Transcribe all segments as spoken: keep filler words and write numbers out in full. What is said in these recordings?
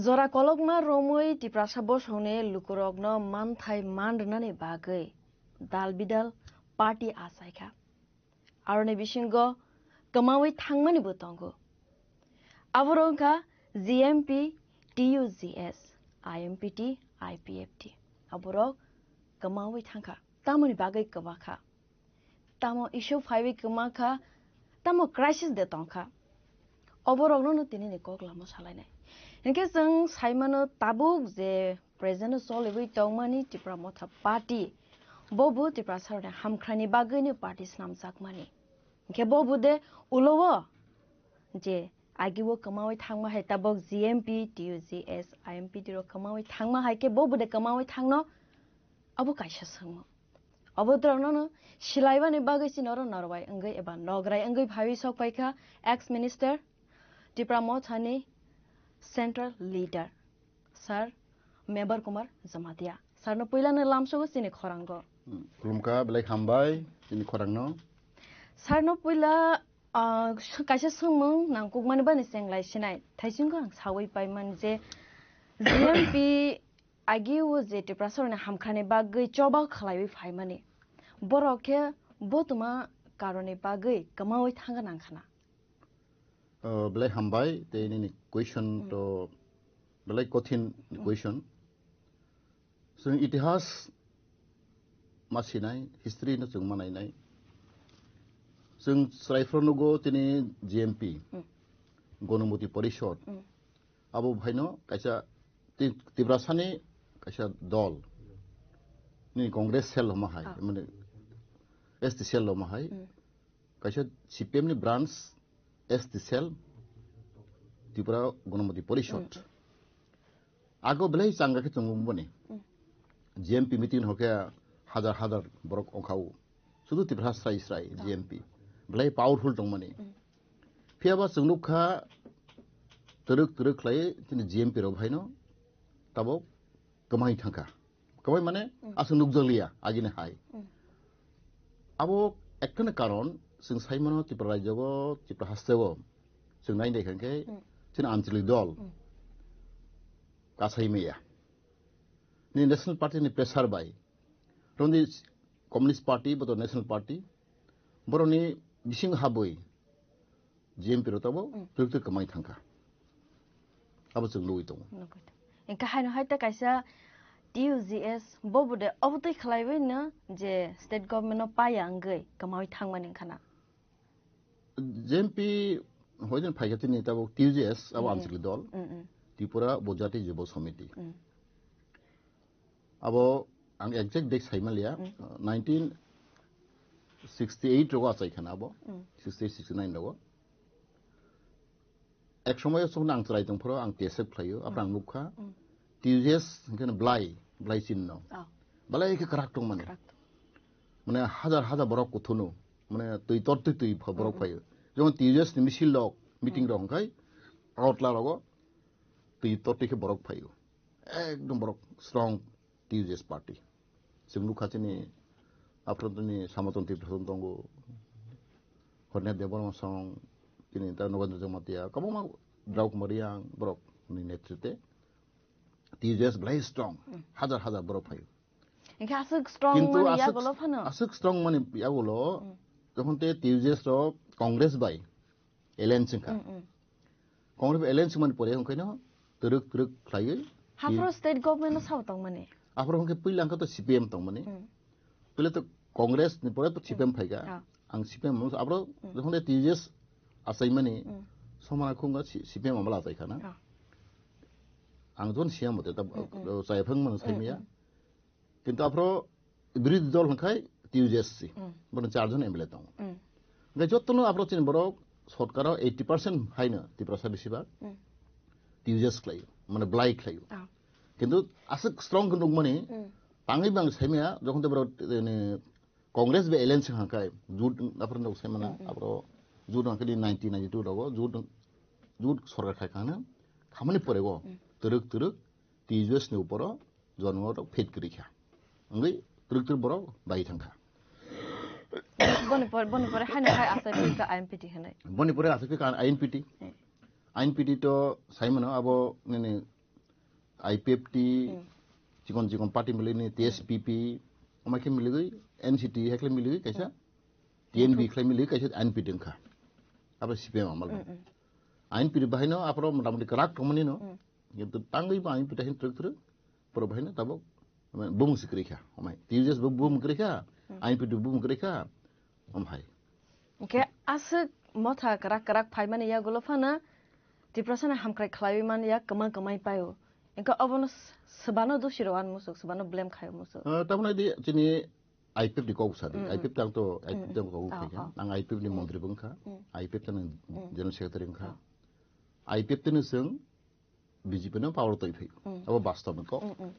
Jora kolokma romwi Tiprasa bosongni lukurokno manthai man rwnani bagwi dal bidal party achaikha. Aroni bisingo kwmawi thangmanibo tongo. Aborok wngkha G M P, T U G S, I M P T, I P F T. Aborok kwmawi thangkha. Tamoni bagwi kwbakha. Tamo issue phaiwi kwmakha, tamo crisis de tongkha. Oborokno no tini ni kok lama salainai. Hinkhe chwng saimano tabuk je present o choliwi tongmani Tipra Motha Party, bo bo Tiprasa rokni hamkhrani bagwi ni party snamjakmani. Hinkhe bo bo de ulo o je agi o kwmawi thangma hai tabuk G M P, T U G S, I M P T rok kwmawi thangma hai khe bo bo de kwmawi thangno abo kaisa swngmung. Obo dorokno no silaibani bagwi chini oro norwai wngwi eba nograi wngwi phaiwi sok paikha ex minister Tipra Mothani central leader sir Mebar Kumar Jamatia. Sir no puila no lamsogo chini khorango. Hmm, khulumkha, belai hambai chini khorangno. Sir no puila, ah, kaisa swngmung nangkukmani bani chenglai sinai. Thaisingo ang sawi paiman je G M P agi o je Tiprasa rokni hamkhrani bagwi choba khlaiwi phaimani. Borok khe bo tuma karoni bagwi kwmawi thangna nangkhana. Oh, belai hambai, tei nini question to belai kothin question. Chwng itihas ma sinai, history no chwng ma nainai. Chwng chwraifru nugo tini G M P, Ganamati Parishad. Abo bhaino kaisa Ti-, Tiprasani kaisa dol. Nini Congress cell homa hai, mane S T cell homa hai. Kaisa C P M ni branch S T cell Tripura Ganamati Parishad. Ago belai changa khe tongo boni. G M P meeting hokhe hajar hajar borok ongkhao. Sudu Tiprasa srai srai G M P. Belai powerful tongmani. Phiyaba chwng nukha twrwk twrwk khlai chini G M P rok bhaino tabok kwmai thangkha. Kwmai mane aswk nukjakliya agini hai. Abo ekta karon chwng saimano Tripura rajyogo, Tripura hasteo chwng nai naikha khe chini anchalik dol kasai maya. Ni National Party ni pressure bai. Roni Communist Party, boto National Party, boroni bising habwi G M P rok tabo twrwk twrwk kwmai thangkha. Abo chwng nugwi tongo. Nugwi tongo. Engkha haino hai ta kaisa T U G S bo bude obotwi khlaiwi no je state government no paya wngwi kwmawi thangmani wngkha na. G M P hoidin phaikha tini tabuk T U G S abo anchalik dol. Tripura Bojati Jubo Samiti. Abo ang exact date saimaliya, nineteen sixty eight rogo achai khana abo, sixty eight, sixty nine rogo. Ek somoyo chwng ang chwrai tong phoro ang T S F khlaio, aphra ang nukha, T U G S hwnkhe belai, belai chinno. Belai khe kwrak tongmani. Mane hajar hajar borok kuthunu, mane twi tor twi twi borok phaio. Jemon T U G S ni misil rok, meeting rok hwnkhe, Agartala rogo twi tor twi khe borok phaio. Ekdom borok strong T U G S party. Chwng nukha chini aphrodoni Samaton Tripura tongo. Hornya Debbarma song, chini ta Nogendra Jamatia, kwbangma Drau Kumar Reang borok ni netrite T U G S belai strong. Hajar hajar borok phaio. Engkhe aswk strong mani yagulo phano? Aswk strong mani yagulo, jokhon te T U G S rok Congress bai alliance wngkha. Congress bai alliance wngmani pore hwnkhe no twrwk twrwk khlaiwi. Haphro state government no sabo tongmani? Aphro hwnkhe puila hwnkhe to C P M tongmani. Puila to Congress ni pore to C P M phaikha. Ang C P M no abro jokhon te T U G S achaimani somana khunga C P M amala achaikhana. Ang jon siya mote ta chai phang mano saimaya. Kintu aphro birodhi dol hwnkhe T U G S si. Bono char jon M L A tongo. Hwnkhe jotono aphro chini borok sotkaro eighty percent haino Tiprasa besiba T U G S khlai, mane belai khlaio. Kintu aswk strong khe nukmani tangwi bang saimaya jokhon te borok, eh, Congress bai alliance hwnkhe jut aphro nuk saimana aphro jut hwnkhe nineteen ninety two rogo jut, jut sorkar khai khana khamani porego twrwk twrwk T U G S ni uporo jonmo rok phet kwrwi kha. Wngwi twrwk twrwk borok bai thangkha. Boni pore, boni pore haino hai asai phika I M P T hinwi. Boni pore asai phika I M P T. I M P T to saimano abo nini I P F T, Hmm. chikon chikon party milini, T S P P, omai khe miligwi N C T hai khlai miligwi kaisa, T N B khlai miligwi kaisa I N P dengkha. Abo C P M amal. Hmm, hmm. I N P bahaino aphro mota moti kwrak tongmani no. Hmm. Kintu tangwi bo I N P ta hin twrwk twrwk, borok bahaino tabuk, mane, bumung se kwrwi kha, omai. T U J S bo bumung kwrwi kha, Hmm. I N P tu bumung kwrwi kha, omhai. Hwnkhe aswk motha kwrak kwrak phaimani yagulo phano Tiprasano hamkrai khlaiwi man ya kwma kwmai paio. Hwnkhe obono s-, swbano dosi rw-, an musuk, swbano blame khaio musuk. Ah, tamoni di chini I P F ni kok sa di. Mm, mm. I P F tang to, I P F Mm, mm. tang kok Oh, khai kha. Oh. Ang I P F ni Mm. montri bwng kha. Mm. I P F tang Mm. general secretary wng kha. Oh. I P F tini swng B J P no power toi phai. Mm. Abo bastob ni kok. Mm, mm.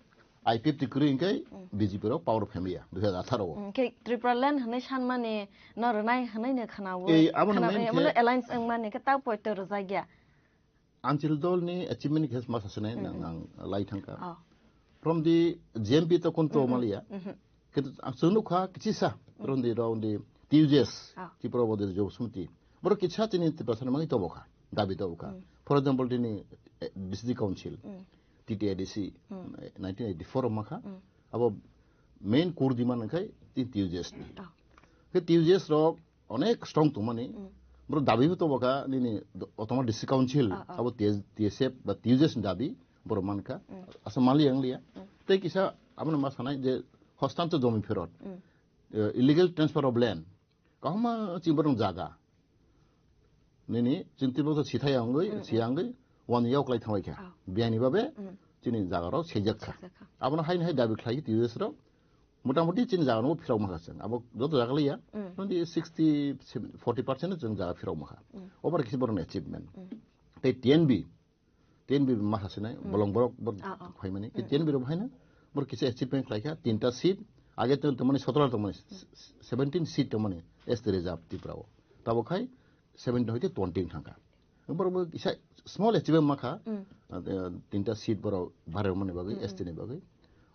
I P F ti kwrwi hwnkhe Mm. B J P rok power phaimaya dui hajar atharo o. Mm, khe Tripura land hwnwi sanmani no rwnai hwnwi no khwnawo. Ei, abo no Khwna-, main ei, khe abo no alliance wngmani khe tak poito rwjak ya. Anchal dol ni achievement khe ma sasinai Mm, nang mm. ang lai thangkha. Oh. From the G M P to kun to Mm, mm. maliya. Mm, mm. Kintu ang chwng nukha kichisa Mm. from the, from the T U J S, Ah. Tripura Bodhya Job Samiti. Borok kisa chini Tiprasa ni mangwi tobokha, dabi tobokha. Mm. For example, tini, eh, D C Council, Mm. T T A D C, Mm. eh, nineteen eighty-four o makha. Mm. Abo main core demand khai tini T U J S ni. Ah. Khe T U J S rok onek strong tongmani. Mm. Borok dabi bo tobokha nini do-, autonomous district council, Ah, ah. abo T S, T S F ba T U J S ni dabi borok mankha. Mm. Asa mali ang liya. Mm. Tei kisa abono ma sanai je hostile to domi pherot. Mm. Eh, illegal transfer of land. Kahma chini borok jaga. Nini chini tibok to sithai angwi, Mm, mm. siyangwi, wan yok lai thangwi kha. Ah. Biyani babe Mm. chini jaga rok sejak kha. Sejak kha. Abono haini hai dabi khlai T U J S rok. Motamoti chini jaga no phirok ma kha chwng. Abo joto jaga liya. Mm. Twenty, sixty, forty percent chwng jaga phirok ma kha. Mm. Obar kisi borok ni achievement. Mm. Tei T N B, T N B ma kha sinai, Mm. bolong borok, borok Ah, ah. phaimani. Tei Mm. T N B rok haino borok kisi achievement khlai kha, tinta seat, age to tongmani sotro tongmani, Mm. seventeen seat tongmani S T reserve Tripura o. Tabo khai seventeen hoite twenty thangkha. Borok bo kisa small achievement ma kha, Mm. ah, tinta seat borok baremani bagwi, Mm, mm. S T ni bagwi.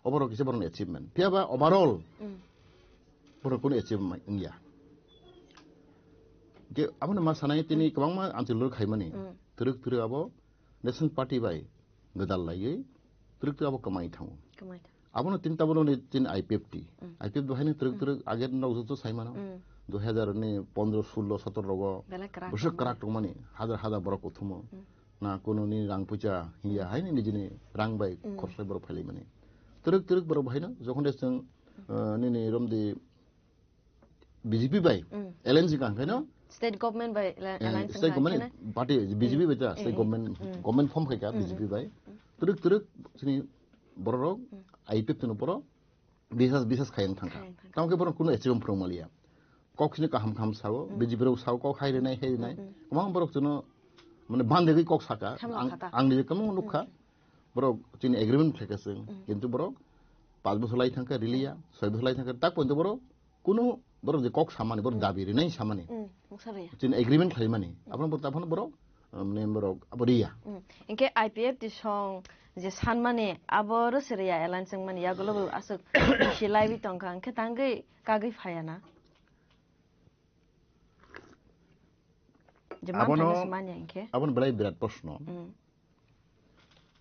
Oborok kisa borokni achievement. Phiya ba overall Mm. borok kunu achievement wngya. Ke abono ma sanai tini Mm. kwbangma anchal rok khaimani. Mm. Twrwk twrwk abo National Party bai gwdal laiwi twrwk twrwk abo kwmai thango. Kwmai thango. Abono tin tabukno ni tin I P F T. Mm. I P F T bo haino twrwk Mm. twrwk age nok joto saimano. Mm. Dui hajar ni pondro, sullo, sotoro rogo Belai kwrak bwswk tongmani. Kwrak tongmani. Hajar hajar borok kuthumo. Mm. Na kunu ni rang puja hiya Mm. haino nijini rang bai Mm. khorslai borok phailaimani. Twrwk twrwk borok haino jokhon de chwng, uh, nini romdi B J P bai Mm. alliance wngkha hwnkhe no? State government bai la-, Eh, alliance state wngkha government hwnkhe no? party B J P Mm. bai ta, state Mm, government, mm. government form khaikha Mm, B J P mm. bai. Mm. Twrwk twrwk chini borok rok Mm. I P F T no borok bisas, bisas khayang thangkha. Khayang thangkha. Tamo khe borok kunu achievement phwrwng maliya. Kok sini kaham kaham sao, Mm. B J P rok sao kok hai rwnai, hai rwnai. Mm, mm. Kwbang borok chwngno mane bandegwi kok saka. Hamya Ang, khata. ang nijek kwbangma nukha. Mm. Borok chini agreement khlaikha chwng. Mm. Kintu borok panch bosor lai thangkha riliya, soi bosor lai thangkha. Tak poito borok kunu borok je kok samani, borok Mm. dabi rinai samani. Mm, mungsa rwya. Chini agreement khlaimani. Mm. Abono borok taphano borok, um, ne borok abo riya. Mm. Hinkhe I P F T song je sanmani abo rwse rwya alliance wngmani yagulo bo aswk bisi laibi tongkha. Hinkhe tangwi kagwi phaya na? Je Abono, manthano se manya hinkhe? Abono belai birat proshno. Mm.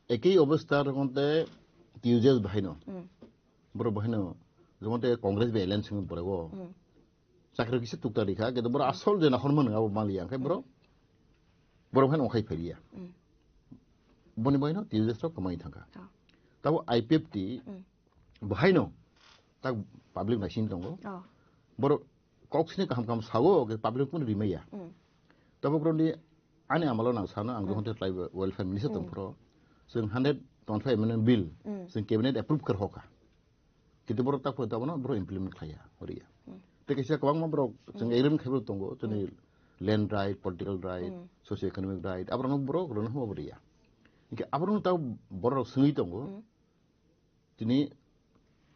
Ekei obostha rokonte T U J S bahaino. Mm. Borok bahaino, jomonte Congress bai alliance wngwi borok o. Mm. Chakri kisa tukta rikha, kintu borok Mm. asol je nahor mano abo maliya, hwnkhe Mm. borok, borok haino okhai phailiya. Mm. Boni baino T U J S rok kwmai thangkha. Oh. Tabo I P F T Mm. bahaino tak public naising tongo. Oh. Borok kok sini kaham kaham sao, ke public pun rimaya. Mm. Tabo borok ni ani amalo nang sano, ang Mm. jokhon te tribal welfare minister Mm. tongphro, chwng hundred twenty-five amendment bill, Mm. chwng cabinet approve kar hoka. Kintu borok tak photo abono borok implement khlaiya, oriya. Mm. Tei kaisa kwbangma borok chwng Mm. agreement khaibo tongo, chwngni Mm. land right, political right, Mm. socio economic right, aborokno borok rwna hwnba bo riya. Hinkhe aborokno tamo borok swngwi tongo, Mm. tini,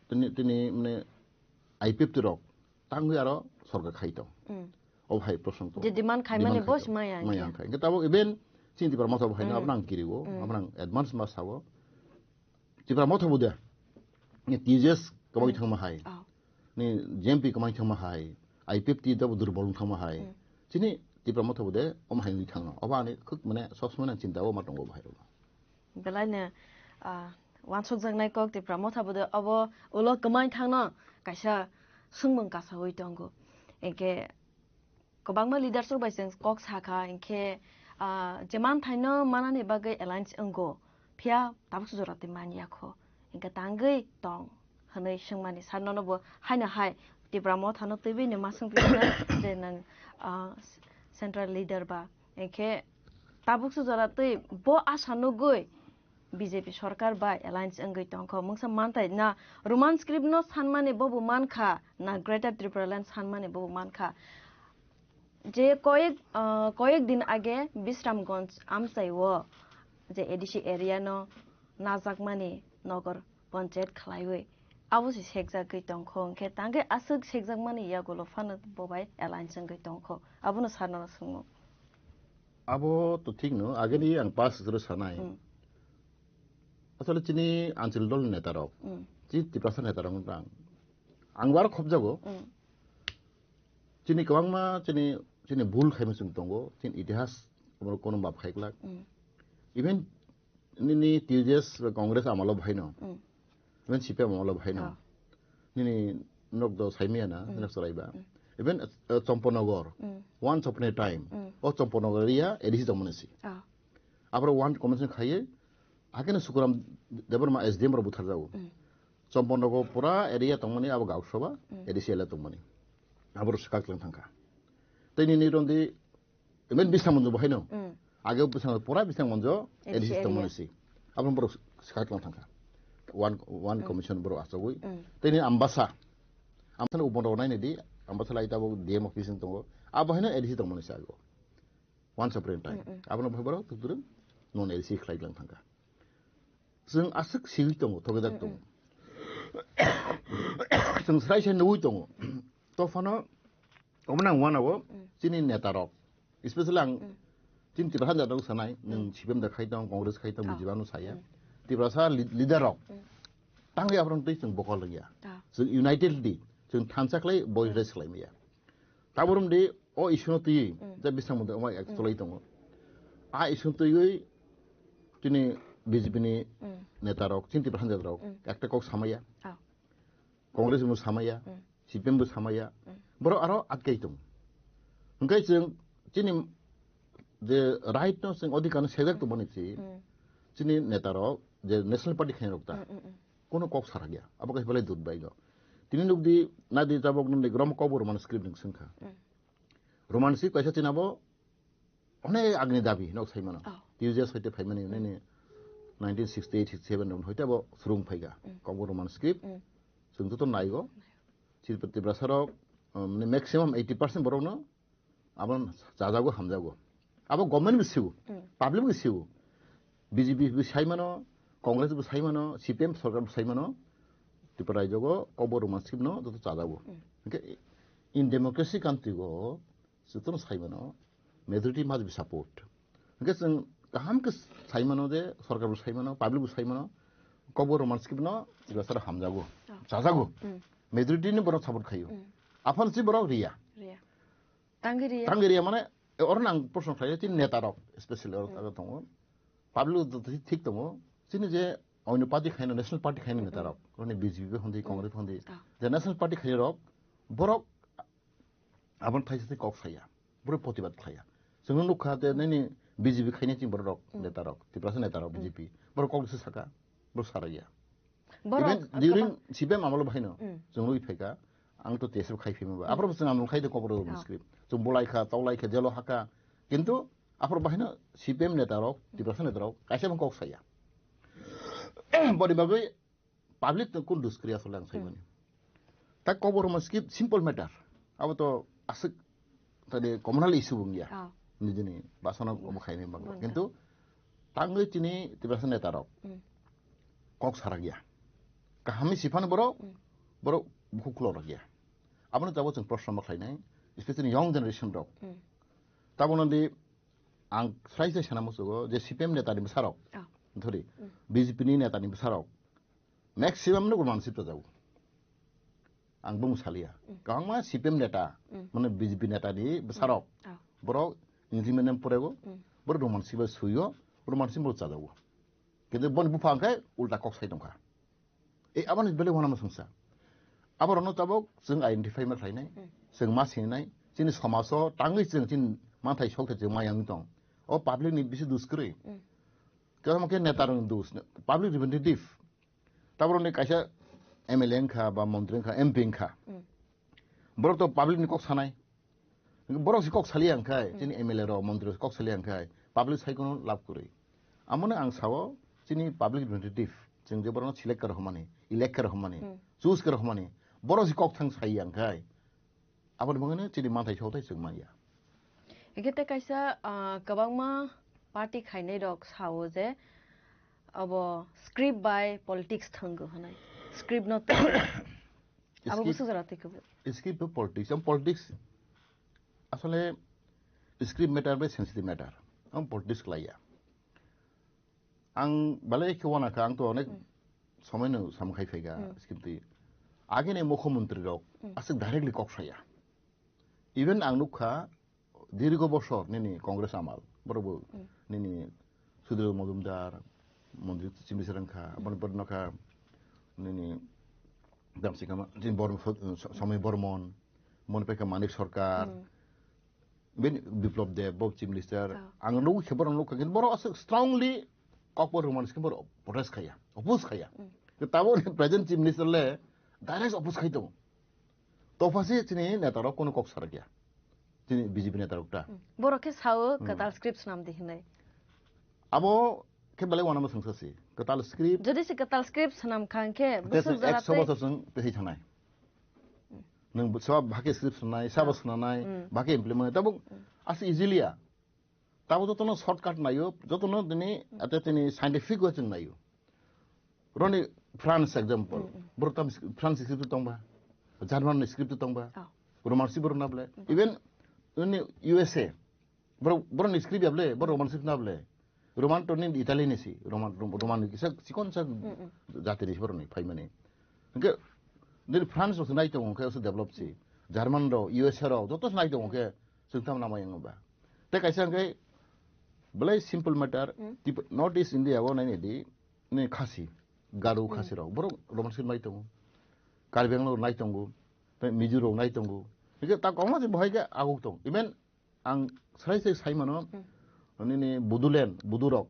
tini, tini mane I P F T rok tangwi aro sorkar khai tong. Mm. Obo hai prosong tong. Je demand khaimani Demand bo khai tong. Maya Maya hinkhe. Hinkhe tabuk even chini Tipra Motha bo haino Mm. abono ang kiriwo, Mm. abono ang advance ma sao. Tipra Motha bo de. Ni T J S kwbangwi Mm. thangma hai. Oh. Ni J M P kwbangwi thangma hai. I P F T do bo durbol wng thangma hai. Mm. Chini Tipra Motha bo de omo hai wngwi thangno. Obo ani khuk mane sob somoi nang chinta o ma tongo bo hai rok. Belai no, ah, Wansukjaknai kok Tipra Motha Bodol obo ulo kwmai thangno kaisa swngmung kasaui tongo. Hinkhe kwbangma leaders rok bai chwng kok sakha, hinkhe, ah, je manthaino manani bagwi alliance wngo, phiya tabuk jora twi manya kho, hinkhe tangwi tong hwnwi swngmani sir nono bo haino hai Tipra Mothano twiwi ni ma swngphi je nwng, ah, central leader ba, hinkhe tabuk jora twi bo asa nugwi B J P sorkar bai alliance wngwi tongkho. Mungsa manthai na Roman script no sanmani bobo mankha, na Greater Tripura Land sanmani bobo mankha. Je koyek, ah, koyek din age Bisramganj amchai o je A D C area no najakmani nogor panchayat khlaiwi abo se sekjagwi tongkho, hwnkhe tangkhe aswk sekjakmani yagulo phano bo bai alliance wngwi tongkho. Abono sir nono swngmung. Abo to thik no, ageni ang pas jora sanai. Hmm. Asole chini anchal dol neta rok, Hmm. chini Tiprasa neta rok wng tang. Ang bar khobjago. Hmm. Chini kwbangma chini, chini bul khaima chwng tongo, chini itihas kono map khai glak. Hmm. Even nini T J S ba Congress amalo bhaino. Hmm. Even C P M amalo bhaino. Ah. Nini nok do saimaya na, Hmm. nok chwrai ba. Hmm. Even, uh, Chomponogor, Hmm. once upon a time. Hmm. O Chomponogor area A D C tongmani si. Ah. Abro one commission khaye, hakeno Sukuram Debbarma S D M rok butharjago. Mm. Chomponogor pura area tongmani abo Gausoba, Mm. A D C area tongmani. Aboro swkak tlang thangkha. Tei nini rondi, even Bisangmonjo bahaino. Mm. Age Bisang, pura Bisangmonjo A D C A D C area. Tongmani si. Abo borok swkak tlang thangkha. One, one Mm. commission borok achogwi. Mm. Tei nini Ambasa. Ambasa ni ubon rok nainidi, Ambasa lai tabuk D M office ni tongo. Abo haino A D C tongmani si ago. Once upon a time. Mm, mm. Abono bhai borok tukdurung non L C khlai lang thangkha. Chwng aswk siwi tongo, thogejak Mm, tongo. Chwng srai sai nugwi tongo. To phano omo nang wanao Mm. chini neta rok. Especially ang Mm. chini Tiprasa jat rok sanai, nwng Mm. C P M da khai tong, Congress khai tong, Oh. B J P ano saya. Mm. Tiprasa li-, leader rok. Mm. Tangwi aphano twi chwng bokol rwya. Ah. Chwng united di, chwng thansa khlai voice Mm. raise khlai maya. Taborom di o issue no twi, Mm. je bisang mode omai ek Mm. cholai tongo. A issue no twiwi chini B J P ni Mm. neta rok, chini Tiprasa jat rok, Mm. ekta kok samaya. Ah. Congress bo samaya, Mm. C P M bo samaya. Mm. Borok aro atkai tongo. Hwnkhe chwng chini je right no chwng odhikar no sejak tongmani si, Mm. chini neta rok je National Party khainai rok ta. Mm, mm, mm. Kono kok sarakya. Abo khe belai dut bai go. Tini nukdi, nadi tabok nukdi, Rom Kokbo Roman script nwng swngkha. Mm. Roman script kaisa chini abo onek agni dabi, nok sai mano. Oh. T U J S hoite phaimani, Mm. nini nineteen sixty-eight, sixty-seven rok hoite abo surung phaikha. Mm. Kokbo Roman script, Mm. chwng joto naigo. Chini Tiprasa rok, um, maximum eighty percent borok no Abo chajago, hamjago. Abo government bo sigo, Mm. public bo sigo. B J P bo sai mano, Congress bo sai mano, C P M sorkar bo sai mano. Tripura rajyogo Kokbo Roman script no joto chajago. Mm. Hwnkhe in democracy country go jotono sai mano, majority must be support. Hwnkhe chwng kaham khe sai mano je, sorkar bo sai mano, public bo sai mano, Kokbo Roman script no Tiprasa rok hamjago, Oh. chajago. Mm. Majority ni borok support khaio. Mm. Aphano si borok riya. Riya. Tangwi riya. Tangwi riya mane, e, oro nang proshno khlai, chini neta rok, especially oro Hmm. aro tongo. Public o to thi-, thik tongo. Chini je oino party khaina, National Party khaina neta Hmm. rok. Oro ni B J P hondi, Hmm. Congress hondi. Ah. Je National Party khaina rok, borok aboni thaisa se kok saya. Borok protibad khlaiya. Chwngno nukha je Hmm. nini B J P khaina chini borok rok, Hmm. neta rok, Tiprasa neta rok, Hmm. B J P. Borok kok se saka, borok saraiya. Borok Even during kwbang C P M amolo bahaino Mm. chwng rwi phaikha, ang to T S F khai phima ba. Mm. Aphuru chwng amolo khai de Kokborok Oh. script. Chwng bolai kha, tawlai kha, jelo hakha. Kintu aphuru bahaino C P M neta rok, Mm. Tiprasa neta rok, kaisa bang kok saya. Boni bagwi public to kun duskri asole ang Mm. saimani. Ta Kokborok script simple matter. Abo to aswk tadi communal issue wngya. Oh. Nijini basano Bas-, obo khaini bagwi. Bangkha. Kintu tangwi chini Tiprasa neta rok Mm. kok sarakya. Kahami siphano borok, Mm. borok bukhuk khulokrakya. Abono tabuk chwng proshno ma khlainai, especially young generation rok. Mm. Tabukno di ang srai se sana musugo je C P M neta ni bwsarok. Oh. Thori, Mm. B J P ni neta ni bwsarok. Maximum no Roman script chajago. Ang bung salia. Mm. Kwbangma C P M neta, Mm. mane B J P neta ni bwsarok. Oh. Borok English medium porego, Mm. borok Roman script suyo, Roman script borok chajago. Kintu boni bupha hwnkhe ulta kok sai tongkha. E aboni belai wanama songsa. Aborokno tabuk chwng identify ma khlainai, chwng ma sinai, chini somajo tangwi chwng chini manthai sokthai chwng ma yang tong. O public ni bisi dus kwrwi. Kebo khe neta rokni dus, public representative. Taborokni kaisa M L A wngkha ba montri wngkha, M P wngkha. Borok to public ni kok sanai. Borok si kok saliya wngkhai, chini M L A rok, montri rok si kok saliya wngkhai, public sai kono lab kwrwi. Amoni ang sao, chini public representative, chwng je borokno select kar hwnmani, elect kar hwnmani, choose kar hwnmani, borok si kok thang saiya wngkhai, aboni bagwino chini manthai sokthai chwng manya. Hingke tei kaisa, ah, kwbangma party khainai rok sao je abo script bai politics thwngo hwnwi. Script no twrwi. Abo Script- bwswk jora twi kwbwi. Script bai politics, ang politics asole script matter bai sensitive matter. Ang politics khlaiya. Ang balai khe wana kha, ang to onek somoi no samkhai phaikha, script twi. Agini mukhyamantri rok aswk directly kok saya. Even ang nukha, dirgo bosor nini Congress amal, borok bo nini Sudhir Majumdar, Manjit Chimlisarang kha, aboni pore nokha nini damsi kama, chini Bormon, Somay Bormon, moni pekha Manik Sarkar, ben Biplab Deb, bo Chief Minister, ang nugwi khe borok nukha, kintu borok aswk strongly kokbo rwmani simi borok protest khaya, oppose khaya. Tabo present Chief Minister le direct oppose khai tongo. Tophasi chini neta rok kono kok sarakya. Chini B J P neta rok ta. Borok khe sao kwtal script swnam di hinwi. Abo khe belai wanama songsa si. Kwtal script. Jodi se kwtal script swnam kha hwnkhe bwswk jora ekso tei bosor chwng tei thanai. Nwng sabo bhakhe script swnai, sabo swnanai, bhakhe implement nai. Tabuk as easily ya. Tabo jotono shortcut naio, jotono tini, ate tini scientific way chwng naio. Roni France example, boro tam France script tongba, German script tongba, Roman script borok nable. Even ini U S A, boro, boroni script yable, boro Roman script nable. Roman to ni Italy ni si, Roman, Roman ni kisa chikon sa jati ni boroni phaimani. Hingke, nini France rok nai tongo hingke develop si, German rok, U S A rok, joto nai tongo hingke, chwng tamo nama yang ba. Tei kaisa hingke belai simple matter, Tip-, North East India o naini di, ni Khasi, Garo Khasi rok, borok Roman script nai tongo, Karbi Anglong rok nai tongo, tei Mizo rok nai tongo. Hingke ta kongma se bohai khe aguk tong. Even ang sai sai sai mano, nini Bodoland, Bodo rok,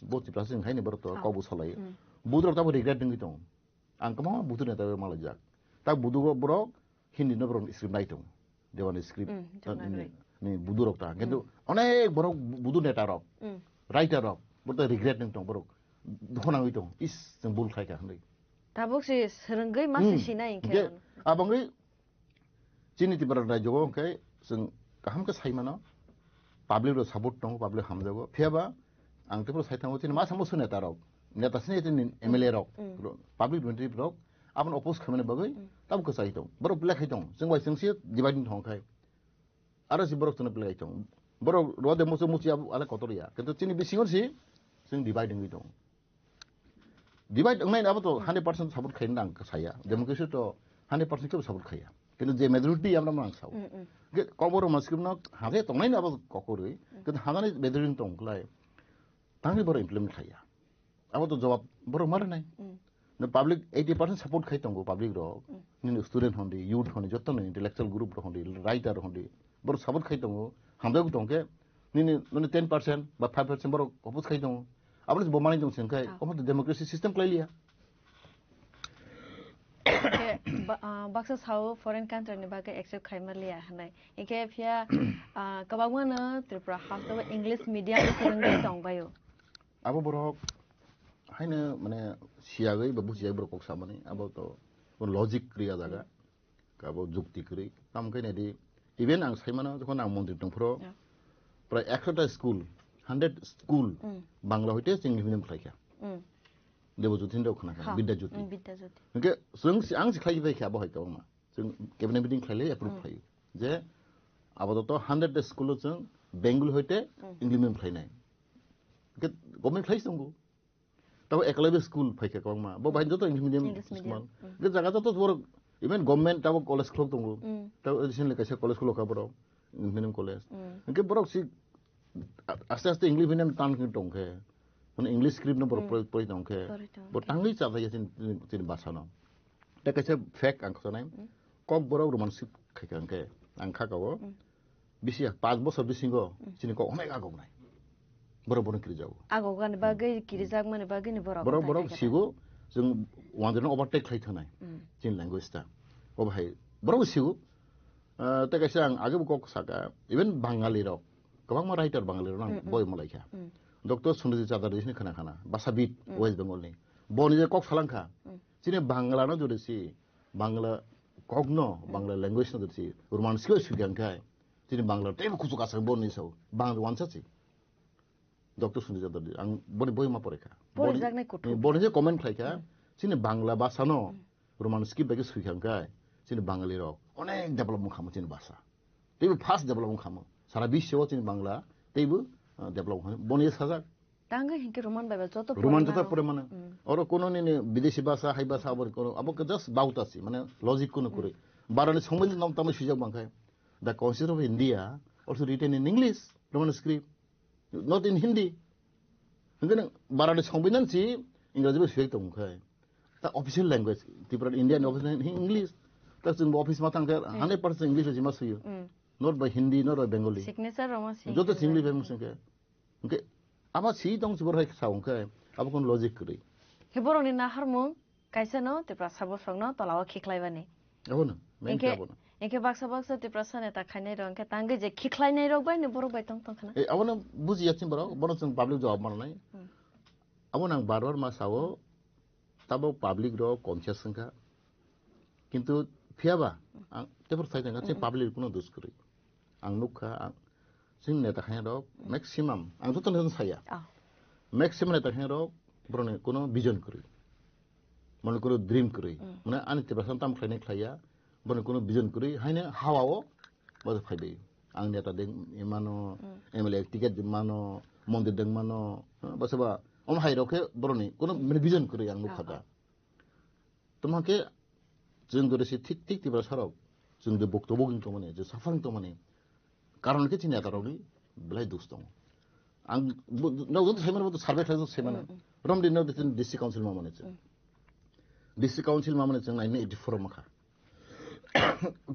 bo Tiprasa sing hai ni borok to kok bo salai. Bodo rok tamo regret dingwi tongo. Ang kwbangma Budu neta rok malaijak. Ta Budu borok Hindi no borok script nai tongo. Debani script. Mm, ta Jagannathan ni, Rai. Ni Budu rok ta. Kintu onek borok Budu neta rok, writer rok, borok ta regret nang tong borok. Dukho nangwi tong. Is, chwng bul khai kha hwnwi. Tabuk si swrwngwi ma si sinai hwnkhe. Je, abangwi Chini Tipra rajyo o hwnkhe chwng kaham khe sai mano, public rok support tongo, public hamjago. Phiya ba ang Tripura sai thango chini masa musu neta rok, neta sini chini M L A rok, public representative rok, aboni oppose khaimani bagwi tamo kwchai tong. Borok belai khai tong, chwng bai chwng se dividing thong khai. Aro si borok chwngno belai khai tong. Borok rode musu musu ya ale kotor ya. Kintu chini bisingo si chwng dividing wi tong. Divide wngnai abo to hundred percent support khaina nang saya. Democracy to hundred percent kebo support khaya. Kintu je majority amra mang sao. Ge kobor ma script no hade tongnai abo kokorwi. Kintu hade majority tong klai. Tangni boro implement khaya. Abo to jawab boro mare nai. The public eighty percent support khai tongo public rok. Nini student hondi, youth hondi, joto ni intellectual group rok hondi, writer hondi. Boro support khai tongo. Hamjagwi tongkhe nini, nini ten percent ba five percent borok oppose khai tongo. Aboni bo manwi tong sengkhai, omo to democracy system khlai liya. Hingke ba-, ah, baksa sao foreign country ni bagwi accept khai ma liya hinwi. Hingke phiya, ah, kwbangma no Tripura hasteo English medium ni phwrwngwi tong baio. Abo borok haino mane siyagwi ba bujiyagwi borok kok samani. Abo to logic kriya jaga. Abo jukti kwrwi. Tamo khe naidi, even ang sai mano, jokhon ang montri tongphuru, prai ekshota school, hundred school, Bangla hoite English medium khlaikha. Debojyoti hinwi khna kha, Bidya Jyoti. Bidya Jyoti. Hingke chwng si, ang si khlai bai kha, abo hai kwbangma. Chwng cabinet meeting khlailai approve khlai. Je abo to hundred school o chwng Bengali hoite English medium khlainai. Hingke government khlai tongo. Tabo Eklavya school phaikha kwbangma. Bo bahai joto English medium school. English medium. Ge jaga joto borok, even government tabo college khulok tongo. Tabo recently kaisa college khulok kha borok, English medium college. Hingke borok si a-, aste aste English medium tan khe tongkhe. Mane English script no borok poroi poroi tong khe, Poroi tong bo khe. Tangwi chajak ya chini, chini, chini basa no. Tei kaisa fact ang khonai, Hmm. Kok borok Roman script khai kha hwnkhe, ang kha kao, Hmm. Bisi ya, panch bosor bisingo Hmm. chini kok onek agok nai. Borok bono kirijago. Agogani bagwi, kirijakmani bagwi ni borok Borok, otai borok khai kha. Sigo, chwng wanjwino overtake khlai thangnai, Hmm. Chini language ta. O bahai, borok sigo, ah, tei kaisa ang age bo kok saka, even Bangali rok, kwbangma writer Bangali rok nang Hmm, hmm. Boi malai kha. Hmm. Doctor Sundaji Chatterjee sini khana khana, basabit Hmm. West Bengal ni. Boni je kok salang kha, Hmm. Chini Bangla no jodi si, Bangla kok no, Hmm. Bangla language no jodi si, Roman script sui kha hwnkhe, chini Bangla teibo kuchuk aswk boni sao, Bangla wansa si. Doctor Sundaji Chatterjee, ang boni boi ma pore kha. Pore Boni, jaknai kuthuk. Boni je comment khlai kha, Hmm. Chini Bangla basa no, Hmm. Roman script bai khe sui kha hwnkhe, chini Bangali rok onek develop wng kha mo chini basa. Teibo fast develop wng kha mo. Sara bisyo chini Bangla teibo, ah, develop wng kha mo. Boni sajak. Tangwi hinkhe Roman bai ba joto Roman poroi joto mano. Poroi mano. Hmm. Oro kono nini bidesi basa, hai basa, abo kono, abo ke just bauta si, mane logic kono Hmm. Kwrwi. Barani songmani nom tamo swijak bangkhai. The Constitution of India also written in English, Roman script, not in Hindi. Hingke nang barani songbinan si Engraji bai swijak tong khai. Ta official language, Tripura Indian official language English. Ta chwng bo office ma tang khe Hmm. Hundred percent English bai ma swiyo. Hmm. Not by Hindi, not by Bengali. Signature rok ma swi Joto khe English bai ma swi khe. Hingke ama si tong si borok hai sa hingke abo kono logic kwrwi. He borokni naharmung kaisa no Tiprasa bosong no tola o khiklaibani. Abono, main Hingke, khe abono. Hingke baksa baksa Tiprasa neta khainai rok hingke tangwi je khiklainai rok bai ni borok bai tong tong khana. E, abono buji ya chini borok, bono chwng public jawab mananai. Hmm. Abono ang bar bar ma sao, Tabok public rok conscious wngkha. Kintu phiyaba ang tebor sai tongkha, chini Mm-mm. Public rokno dos kwrwi. Ang nukha, ang, chini neta khaina rok Mm. Maximum, ang joto neta saya. Ah. Maximum neta khaina rok borokni kuno vision kwrwi. Mane kuno dream kwrwi. Mm. Mane ani Tiprasa tam khlainai khlaiya, borokni kuno vision kwrwi, haino hawa o Bo phai bai. Ang neta deng mano, Mm. M L A ticket deng mano, mondir deng mano, ha, ba soba, om hai rok khe boroni kono mane vision kwrwi ang nukha Ah, da. ah. Tamo khe chwng dore se thik thik Tiprasa rok, chwng de bokto boging tongmani, je suffering tongmani, karon khe chini neta rokni belai dos tongo. Ang bo, no, no, sai mano bo survey khlai sai mano. Mm, mm. Romdi no district council ma mane chwng. Mm. District council ma mane chwng nineteen eighty-four ma kha.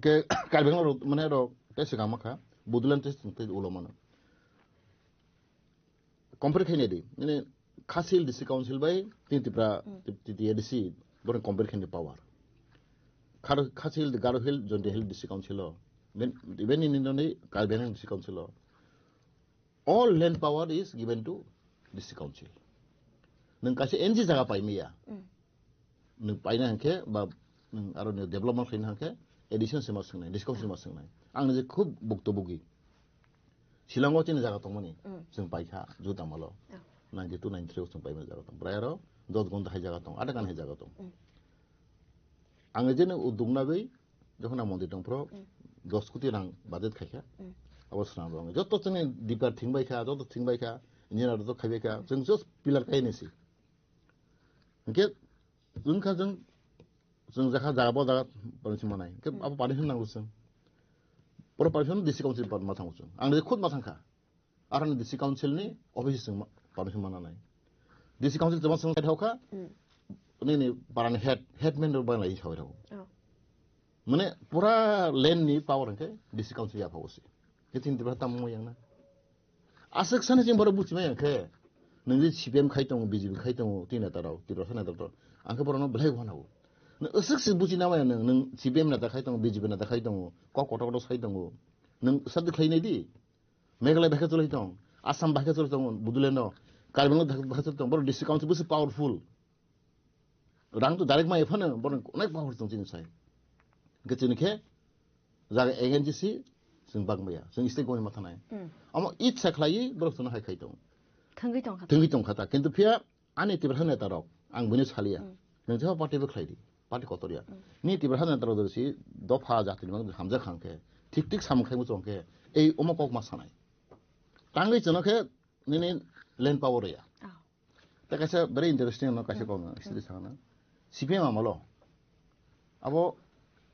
Ke Karbi Anglong rok, mane rok, tei swkang ma kha, Bodoland tei swkang tei ulo mano. Compare khainai di, nini Khasi Hills District Council bai tini Tripura, Mm. T-, T T A D C, borok compare khainai power. Khar-, Khasi Hills, Garo Hills, Jaintia Hills District Council o, ben, even nini noni Karbi Anglong District Council o. All land power is given to district council. Nwng kaisa N G jaga paimaya. Mm. Nwng paina hwnkhe ba nwng aro nwng development khaina hwnkhe addition se ma swngnai, discount se ma swngnai. Ang je khub bukto bugi. Shillong o chini jaga tongmani, Mm. Chwng paikha, Jut Amalo. Oh. Ninety two, ninety three o chwng paimani jaga tong. Bwrai aro dos gonta hai jaga tong, adak kan hai jaga tong. Mm. Ang je nwng uduk nagwi Jokhon ang mondir tongphuru Mm. dos koti rang budget khaikha. Mm. Abo swnam rok. Joto chini dipar thingbai kha, joto thingbai kha, engineer rok khai bai kha. Mm. Chwng just pillar kai ni si. Hingke chwng kha chwng, chwng jakha jaga bo jaga permission manai. Hingke Mm. abo permission nango chwng. Poro permission D C council ma thango chwng. Ang de khud ma thangkha. Aroni D C Council ni office sing ma-, permission mana nai. D C Council tama sing thok kha, Hmm. Nini parani head, headman rok bai lai sawi rok. Oh. Mane pura land ni power hwnkhe D C Council ya phawo se. Khe chini Tripura tamo yang na. Aswk sani chini borok buchi ma yang khe. Nung je C P M khai tongo, B J P khai tongo, tini neta rok, Tripura neta rok. Ang khe borok no belai wana o. Nung aswk se buchi na ma yang nung, nung C P M neta khai tongo, B J P neta khai tongo, kok kotor kotor sai tongo. Nung sadi khlai nai di. Meghalaya bai khe chwlai tong, Assam bai khe chwlai tong, Bodoland no, Karbi Anglong bai khe chwlai tong, borok district council bwswk powerful. Rang to direct mai phano borok onek power tong chini sai. Hwnkhe chini khe jaga N G C chwng bak maya, chwng state goni matha nai. Hmm. Omo itsa khlaiwi borok chwngno hai khai tong. Thangwi tong kha. Thangwi tong kha ta, kintu phiya Ani Tiprasa neta rok, ang buino saliya. Mm. Nung jeba party bo khlai di, party kotor ya. Mm. Ni Tiprasa neta rok si dopha jati ni mang hamjak khang khe, thik thik samung khai muchung khe, ei omo kok ma sanai. Tangwi chwng khe nini land power ya. Oh. Ta kaisa very interesting no kaisa Mm. kok no, Mm. sidi sana. C P M amalo. Abo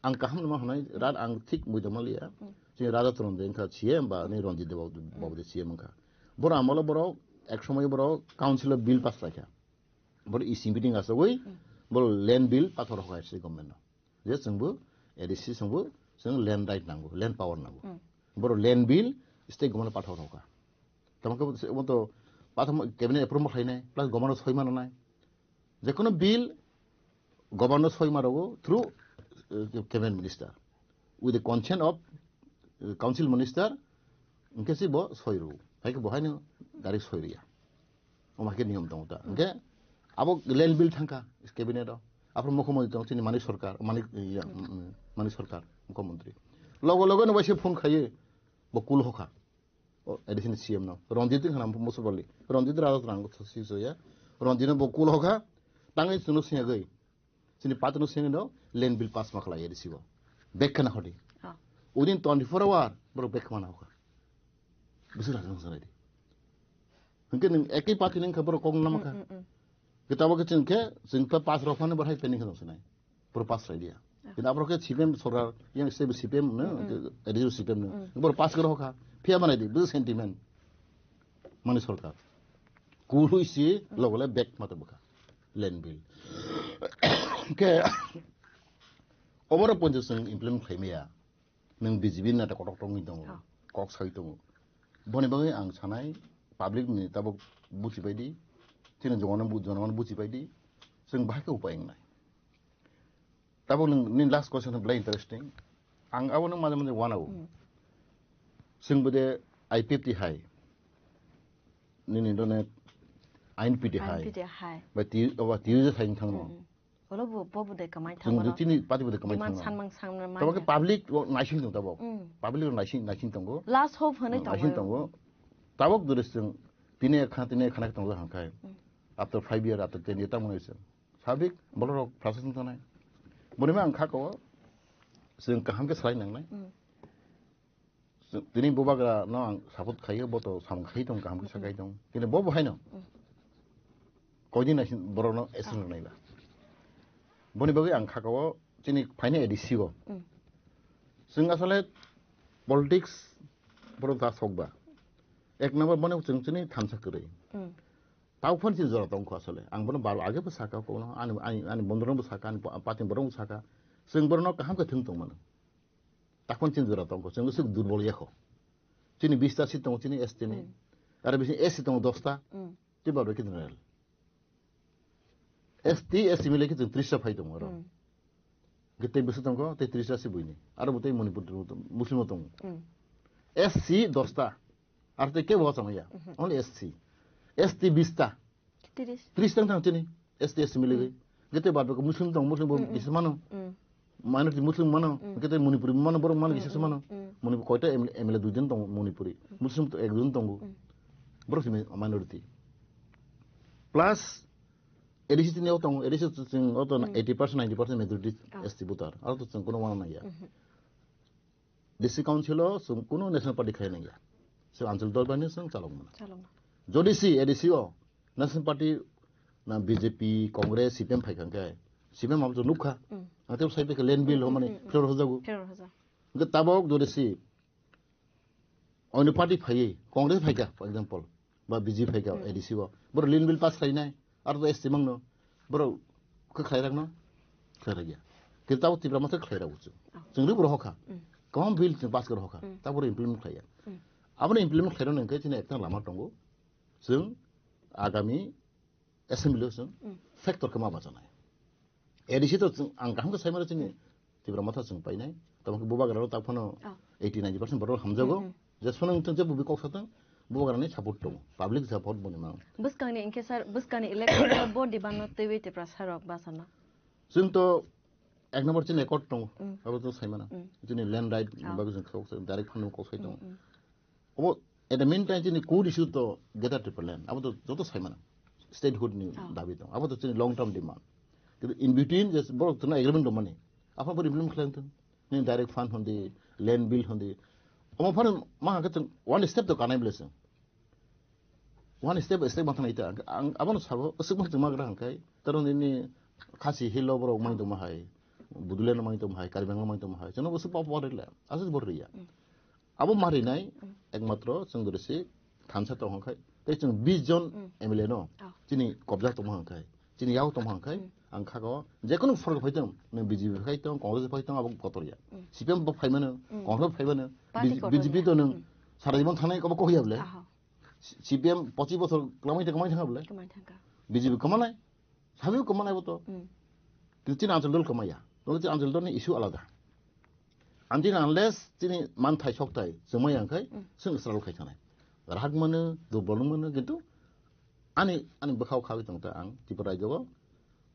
ang kaham numa hwnai, rat ang thik muido maliya. Hmm. Chini Raja Tron de wngkha C M ba ni Ranjit Deb Babu, Babu de C M wngkha. Boro amalo borok ek somoy borok council o bill pass laikha. Borok E C meeting asogwi borok land bill pathor hoka state government no. Je chwngbo A D C chwngbo chwng land right nango, land power nango. Borok land bill state government pathor hoka. Tamo khe bo to pathor cabinet approve khlainai, plus government soi mananai. Jekono bill governor soi ma rogo through, uh, cabinet minister, with the consent of, uh, council minister, hwnkhe se bo soi rwo. Hai khe bo haino direct soi rwya. Omo hai khe niyom tongo ta. Hwnkhe abo land bill thangkha cabinet o. Aphuru mukhyamantri tongo chini Manik Sarkar, Manik, iya, mm, Manik Sarkar, mukhyamantri. Logo logo no bai se phone khaye, bo kul hokha. O, A D C ni C M no. Ranjit wngkha na Musulbali. Ranjit Raja Rang si soya. Ranjit no bo kul hokha. Tangwi chwngno sengagwi. Chini patino sengwi no land bill pass ma khlai A D C bo. Bek khana hodi. Oh. Within twenty-four hour borok bek khana hokha. Bisu raja wngsa nai di. Hwnkhe nwng ekhi party ni wngkha borok kok nama kha. Mm, mm, mm. Kitabo khe chwng khe chwng pa pass rok phano bo hai pending khe tong sinai. Puro pass rai dia. Ah. Kintu aborok khe C P M sorkar, yang stable C P M no, mm, additional C P M no. Mm. Borok pass khe rokha. Phiya manai di, bujo sentiment. Mani sorkar. Kului si, mm, logo le back mato bwkha. Land bill. Khe, oborok ponjo chwng implement khlai maya. Nwng B J P ni neta kotok tongwi tongo, oh, kok sawi tongo. Boni bagwi ang sanai, public ni tabuk buchi pai di, chini jonogon bu-, jonogon buchi pai di, chwng bahai khe upai wngnai. Tabuk nwng nini last question belai interesting. Ang abo nwng maje maje wanao. Hmm. Chwng bode I P F T hai, nini done I N P T hai, I N P T hai. Ba ti-, oba T U J hai wng thangno. Hmm, hmm. Olo bo, bo bo de kamai thang chwng oro. Chini party bo de kamai demand thang. Sanmang sanmang. Tabok khe public o naising tong tabok. Mm. Public o naising, naising tongo. Last hope hwnwi mm, naising tongo. Tabok dure chwng tini ekha, tini ekha nak tongo hangkai. Mm. After five year, after ten year tamo naising. Sabik bolorok process tongnai. Bonima ang kha ko chwng kaham khe salai nangnai. Mm. Tini bubagra no ang support khaio, bo to samung khai tong, kaham khe sakai tong. Kini bo bo haino. Mm. Koidin naisin borok no action rwnai ba. Boni bagwi ang khakao chini phaina A D C o. Mm. Chwng asole politics borok da sok ba. Ek number bono chwng chini thansa kwrwi. Mm. Tau phano chini jora tong kho asole. Ang bono bar age bo saka kono, ani, ani, ani bondorok bo saka, ani pa-, pati borok bo saka. Chwng borok no kaham khe thwng tong mano. Takhon chini jora tong kho, chwng swk durbol ya kho. Chini bista seat tongo chini S T ni. Hmm. Aro bisi S C tongo dosta. Hmm. Tei ba khe general. S T, S C mile khe chwng tris ta phai tongo aro. Hmm. Khe tei bwswk tongo, tei tris ta se buini. Aro bo tei Manipur tongo, Muslim tongo. Hmm. S C dosta. Aro tei kebo chama ya. Mhm. Only S C. S T bista. Tris. Tris tang tang chini. S T, S C miligwi. Hmm. Gete bad baki Muslim tong, Muslim bo hmm, hmm, kisa mano. Hmm. Minority Muslim mano. Hmm. Gete Manipuri mano, borok mano, hmm, kisa hmm, mano. Hmm. Manipur koita M L A, M L A dui jon tong Manipuri. Hmm. Muslim to ek jon tongo. Hmm. Borok simi minority. Plus A D C tini o tong, A D C to chwng o to hmm, eighty percent, ninety percent majority oh, S T voter. Aro to chwng kono mano nangya. Hmm. D C Council o chwng kunu National Party khlai nangya. Chwng Anchal Dorbar ni chwng chalok mano. Chalok mano. Jodi si A D C o National Party na B J P, Congress, C P M phai kha khe, C P M abo chwng nukha. Mm. Ang tei sai khe land bill mm, homani mm, mm, mm, failure hojago. Failure hoja. Hingke tabok jodi si Onno party phaiwi, Congress phaikha, for example, ba B J P phaikha, hmm, A D C o. Borok land bill pass khlainai, aro to S T mangno. Borok khe khlairakno? Khlairakya. Kintu tabok Tipra Motha khlairok chwng. Oh. Chwng rwbo rohorkha. Hmm. Kwbangma bill chwng pass khe rohorkha. Hmm. Tabok implement khlaiya. Hmm. Abono implement khlairokno hwnkhe chini ekta lama tongo. Chwng agami assembly o chwng mm, factor khe ma bachanai. A D C to chwng ang kaham khe saimano chini Tipra Motha chwng painai. Tamo khe bubagra rok tak phano oh, eighty ninety percent borok hamjago. Mm, mm. Je sonang thang je bubi kok satang bubagra ni support tongo. Public support boni mang. Bwskangni hwnkhe sir, bwskangni election o bo demand no twiwi Tipra sir rok bachana. Chwng to ek number chini accord tongo. Mm. Abo to saimano. Mm. Chini land right oh, bagwi chwng kok direct fund kok sai tongo. Mm, mm. Obo, at the meantime, chini core issue to Greater Tipraland. Abo to joto saimano. Statehood ni oh, dabi tong. Abo to chini long term demand. Kintu in between, just borok tongna agreement dong mani. Aphano bo implement khlai tong. Ni direct fund hondi, land bill hondi. Omo phano ma hwnkhe chwng one step to kanai bwle chwng. One step by step ma thangna ita. Ang abono sabo, aswk ma chwng ma gra hwnkhe. Karon nini Khasi Hill o borok mani tongma hai. Bodoland mani tongma hai, Karbi Anglong mani tongma hai. Chwngno bo aswk power rwla. Aswk bor rwya. Mm. Abo ma rinai mm, ekmatro chwng dore se thansa tong hwnkhe Tei chwng bis jon M L A no chini kobjak tongma hwnkhai, chini yak tongma hwnkhai, ang khago jekunu sorkar phai tong, nwng B J P phai tong, Congress phai tong, abo kotor ya. C P M bo phai mano, Congress phai mano, B J P to nwng sara jibon thangnai kobo kok ya bole. C P M pochis bosor kwmai kwmai thangkha bole. B J P kwmanai, sabi kwmanai bo to. Kintu chini Anchal dol kwmaya. Nogo chini Anchal dol ni issue alada. Until unless chini manthai sokthai chwngmai yang khai, chwng struggle khai thanai. Rak mano, durbol mano, kintu ani, ani bwkhao khawi tong ta ang Tripura rajyo o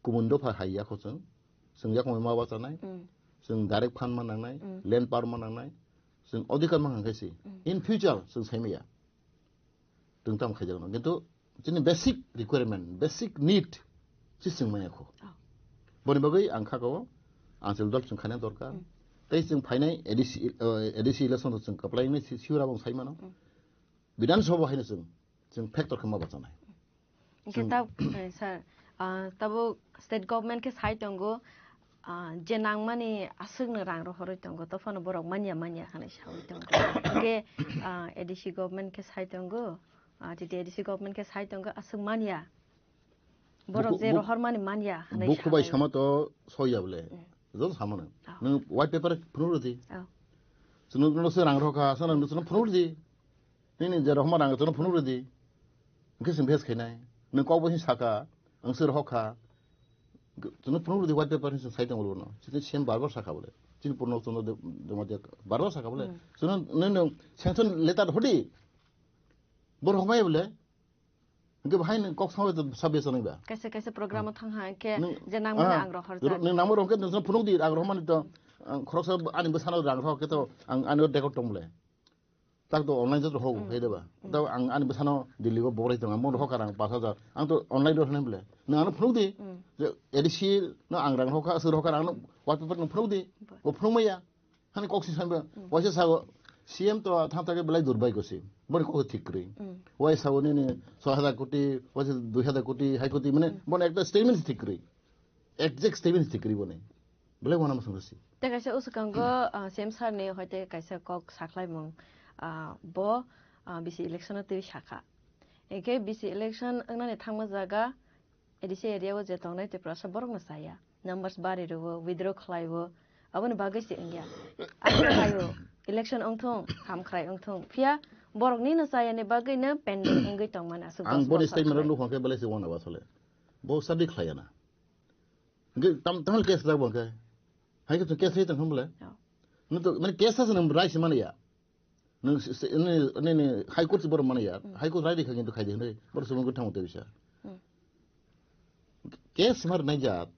kumun dopha hai yakho chwng. Chwng yakho ma bachanai. Chwng direct fund ma nangnai, land power ma nangnai. Chwng odhikar ma hang khai si. In future chwng saimaya. Tungtam khaijakno. Kintu chini basic requirement, basic need si chwng maya kho. Boni bagwi ang kha ko Anchal dol chwng khaina dorkar. Tei chwng phainai A D C, eh, A D C election chwng kwplai ni si-, siura bong sai mano. Bidhan Sabha haino chwng, chwng factor khe ma bachanai. Hingke ta, eh, sir, ah, tabuk state government khe sai tongo, ah, je nangmani aswkno rang rohorwi tongo, tophano borok manya manya hinwi sawi tongo. Hingke, ah, A D C government khe sai tongo, ah, titi A D C government khe sai tongo, aswk manya. Borok je rohormani manya hinwi bukhubai sama to soya bole. Joto samano. Nwng white paper phunuk rwdi. Chwng nwng se rang rohkha, sana nwng phunuk rwdi. Nini je rohorma rang chwng phunuk rwdi. Hingke chwng face khainai. Nwng kok bo saka, ang se rohorkha. Chwng phunuk rwdi white paper ni chwng sai tongo bono. Chini C M bar bar saka bole. Chini purno chwng de, de, de, bar bar saka bole. Chwng nwng, nwng sanction letter hodi. Bo rohormai bole. Hingke bahai nwng kok sango to sabya sanai ba. Kaisa kaisa program o thang ha, hingke je nangmani ang rohor jak. Nwng nangma rohor khe nwng phunuk di, ang rohormani to, ang khoroksa ani bwsano rang rohor khe to, ang ani record tong bole. Tak to online jot rohor, hai de ba. To ang ani bwsano Delhi o borai tong, ang mo rohor kha rang pash hajar. Ang to online rohor nai bole. Nwng ano phunuk di, je A D C no ang rang rohor kha, aswk rohor kha, ang no white paper no phunuk di. Bo phunuk maya. Hani kok si sanba, waisa sago, C M to thang thang belai durbai gosi. Boni kok thik kwrwi. Waisa sago nini soi hajar koti, waisa dui hajar koti, hai koti, mane, boni ekta statement thik kwrwi. Exact statement thik kwrwi boni. Belai wana masang gosi. Te kaisa uskango, ah, C M sir ni hoite kaisa kok sakhlaimung, ah, bo, ah, B C election o twi sakha. Eke B C election wngnani thangma jaga, A D C area o je tongnai Tiprasa borokno chaya. Numbers bari rwo, withdraw khlai o. Aboni bagwi se wngya. Aswk khlai o. Election wngthung, hamkhrai wngthung. Phiya borokni no chaya ni bagwi no pending wngwi tongmani aswk. Ang boni statement rok nukhung khe belai se wana ba sole. Bo sabi khlai ya na. Hingke tam, tamil case lak bo hingke. Hai khe chwng case hai tong khe bole. Nwng to, mane case sa se nwng rai se mani ya. Nwng se, se, nini, nini High Court se borok mani ya. High Court rai rikha kintu khai de hinwi. Borok se mungwi thango tei bisa. Case mar nai jat.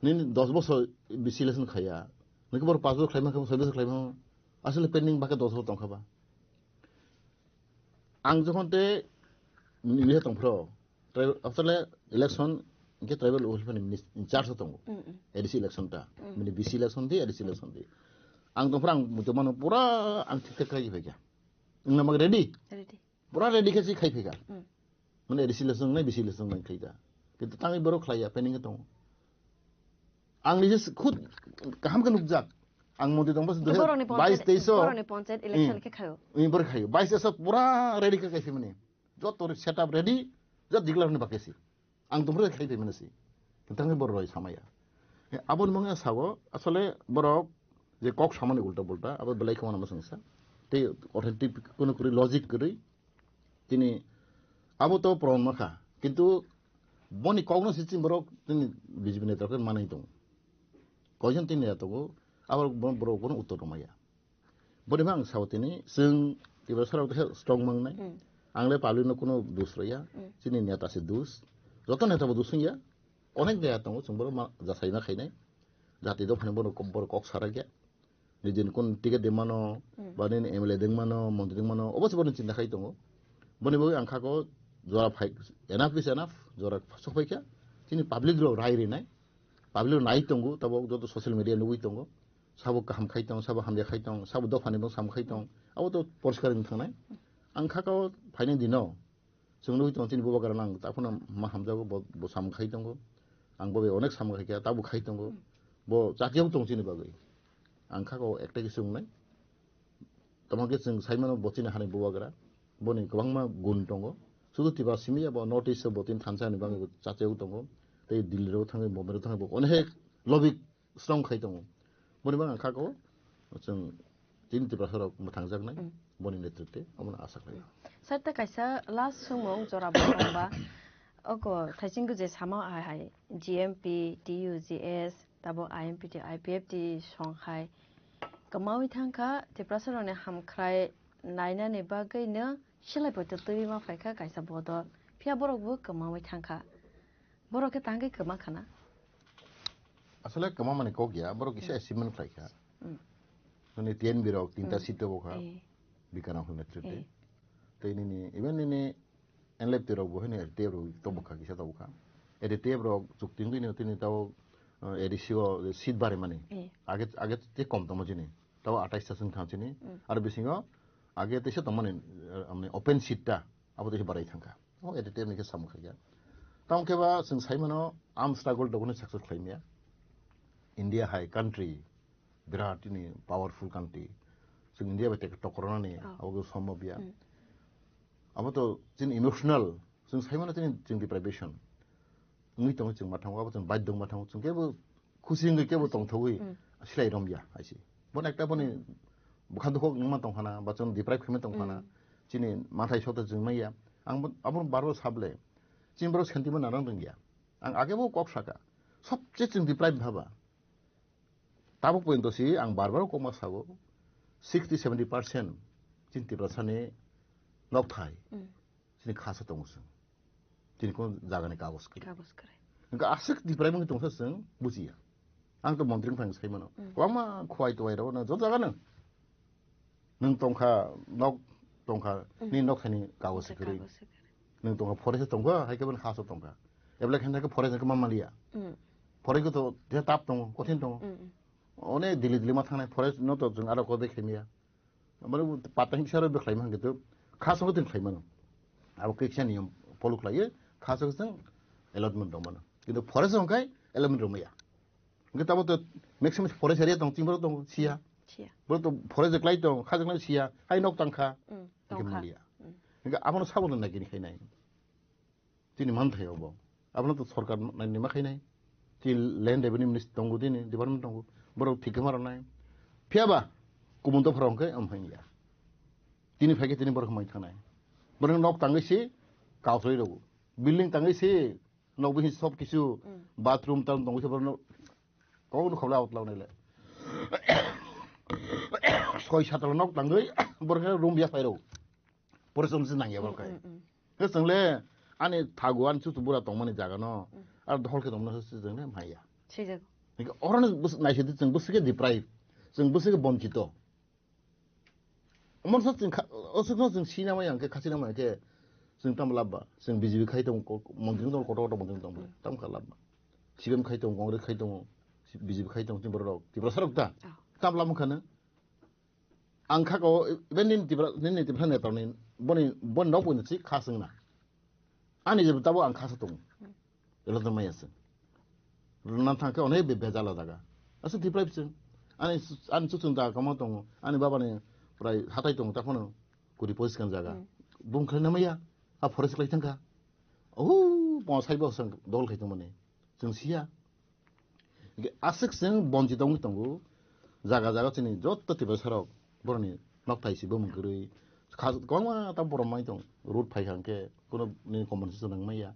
Nini dos bosor B C election khaya. Nwng borok pas bosor khlaima khe, soi bosor khlaima. Asole pending bakhe dos bosor tong kha ba. Ang jokhon te nini tong phro. Tribal, asole election hingke tribal welfare ni minis-, in charge o tongo. A D C election ta. Mini B C election di, A D C election di. Ang tongphra ang muchung mano pura ang thik thak khai phaikha. Wngna mag ready? Ready. Pura ready khe si khai phaikha. Mane A D C election nai, B C election nai khai da. Kintu tangwi borok khlai ya, pending tongo. Ang nije khud kaham khe nukjak. Ang mondi tongba Borokni bais, panchayat, teis o. Borokni panchayat election khe khayo. Borok khayo. Bais teis o pura ready khe khai phimani. Joto setup ready, joto declare ni bagwi se. Ang tongphuru khai phaimani se. Tangwi borok roi samaya. He, aboni mungya sabo, asole borok je kok samani ulta pulta, abo belai khama nama sangsa. Tei authentic kono kwrwi, logic kwrwi. Tini abo to proman makha. Kintu boni kokno se chini borok tini B J P netra khe manwi tongo. Koijon tini ya tongo, abo borok bono uttor rwmaya. Boni ma ang sao tini, chwng Tiprasa rok khe strong mangnai. Ang le public no kuno dus rwya, chini neta se dus. Joto neta bo dus wngya, onek jaya tongo, chwng bono ma, jasai ma khainai. Jati dophani bono kok, bono kok sarakya. Nijini kun ticket de mano, ba nini M L A deng mano, montri deng mano, obo se bono chinta khai tongo. Boni bagwi ang kha ko jora phai, enough is enough, jora sok phaikha. Chini public rok rai rinai, public rok nai tongo, tabok joto social media nugwi tongo. Sabo kaham khai tong, sabo hamya khai tong, sabo dophani bo sam khai tong. Abo to poriskar wng thangnai. Ang kha ko phainai dino. Chwng nugwi tongo chini bubagra nang ta phano ma hamjago, bo, bo sam khai tongo. Ang bo bai onek sam khai kha, ta bo khai tongo. Bo chakiyong tong chini bagwi. Ang kha ko ekta khe chwng nai. Tamo khe chwng sai mano bo chini hani bubagra. Boni kwbangma gun tongo. Sudu Tripura simi ya bo North East bo tin thansa ni bangwi bo chachayo tongo. Tei Delhi ro thangwi, Bombay ro thangwi bo onek lobby strong khai tongo. Boni bang ang kha ko chwng tini Tiprasa rok mwthangjaknai boni netritwe omono asa khlai. Sir, ta kaisa last swngmung jora bo tongba. Oko thaising je sama hai hai G M P, T U G S, tabo I M P T, I P F T song hai kwmawi thangkha Tiprasa rokni hamkhrai nainani bagwi no silai poito twi ma phaikha kaisa bodol. Phiya borok bo kwmawi thangkha. Borok khe tangwi kwma khana. Asole kwma mani kok ya, borok kisa achievement khlai kha. Nini T N B rok tinta seat tobo kha. Eh. Bikana hwnwi twi twi. Eh. Tei nini, even nini N L F T rok bo hwnwi R T F rok tobo kha, kisa tobo kha. R T F rok chuk tingwi no tini tao, uh, A D C o seat bare mani. Eh. Age, age te kom tongmo chini. Tao atais ta sung thang chini. Aro bisingo age te se tongmani, uh, amni open seat ta. Abo tei barai thangkha. O editor ni khe samung khaikha. Tamo khe ba chwng sai mano, arm struggle dokno success khlai maya. India hai country, birat ini powerful country. Chwng India bai tei tokrwnani, abo khe sombhob ya. Abo to chini emotional, chwng sai mano chini, chini deprivation. Wngwi tongo chwng mathango, abo chwng baidhok mathango, chwng kebo khusi wngwi kebo tongthogwi silai romya hai se. Bono ekta boni bwkha dukhuk wngma tongkhana, ba chwng deprive khaima tongkhana, chini mathai sota chwng manya. Ang bo, abono barbo sable, chini borok sentiment narang rwngya. Ang agebo kok saka, sobse chwng deprive bhaba. Tabuk porjonto si ang bar bar kokma sabo, sixty seventy percent chini Tiprasani nokthai. Chini khasa tongo chwng. Chini kono jagani kagos kwrwi. Kagos kwrwi. Hwnkhe aswk deprive wngwi tongsa chwng bujiya. Ang to montri wngphang sai mano. Kwbangma khwai twai rok no joto jaga no. Nwng tongkha, nok tongkha, nini nok thani kagos kwrwi. Kagos kwrwi. Nwng tongkha, forest tongkha, hai khe bini khasa tongkha. Ebla khe forest khe ma maliya. Forest ko to je tap tongo, kothin tongo. One dili dili ma thangnai forest no to chwng aro kode khaimiya. Amaro patang kisa ro bekhlai man gitu. Khas ong tin khlai mano. Abo keksa niyom follow khlai, khas ong sing allotment rw mano. Kintu forest ong kai allotment rw maya. Hingke tabo to maximum forest area tong, ching borok tong siya. Siya. Borok to forest klai tong, kha jang siya. Hai nok tang kha. Mm, hingke tong kha. Maliya. Mm. Hingke abono sabo na nagini khainai. Chini manthai obo. Abono to sorkar naini ma khainai. Chini land revenue ministry tongo, tini department tongo. Borok thik khe ma rwnai. Phiya ba kubun to phorong khe om hanya. Tini phaikhe tini borok mai thanai. Borok nok tangwi si kausoi rogo. Building tangwi si nok bisi sob kisu bathroom tam tongo se borok. Kok no khobla out launai le. Soi satla nok tangwi borok room ya phai rogo. Pore chwng se nangya borok kai. Mm, mm, mm. Khe chwng le ani thagu ani chuchu bura tongmani jaga no, ar dohol khe tongmani se chwng le maya. Swijak. Hingke oro no bwswk naisidi chwng bwswk khe deprive, chwng bwswk khe bonchito. Omo sa chwng kha, o swk no chwng sina maya hingke khachina maya khe chwng tamo labba, chwng B J P khai tong, ko-, montri tong, kotor kotor montri tong, tamo kha labba. C P M khai tong, Congress khai tong, B J P khai tong, chwng borok rok, Tiprasa rok ta, tamo labma khana. Ang kha ko, even nini Tipra, nini Tipra neta ni, boni, boni nok boni si khas wngna. Ani je tabo ang khas tong. Elo to maya se. Rwna thang khe onek be bejal o jaga. Asa Tipra bising. Ani, ani chuchung jaga kamo tongo. Ani baba ni prai hatai tongo, ta phano kuri pois kan jaga. Bung khlai na maya. A forest khlai thang kha. Oho, pon sai bo sang dol khai tong mani. Chwng siya. Hingke aswk chwng bonchito wngwi tongo. Jaga jaga chini joto Tiprasa rok borokni nokthai si bumung kwrwi. Kha-, kwbangma ta borom mai tong. Road phai kha hingke kuno nini compensation rang maya.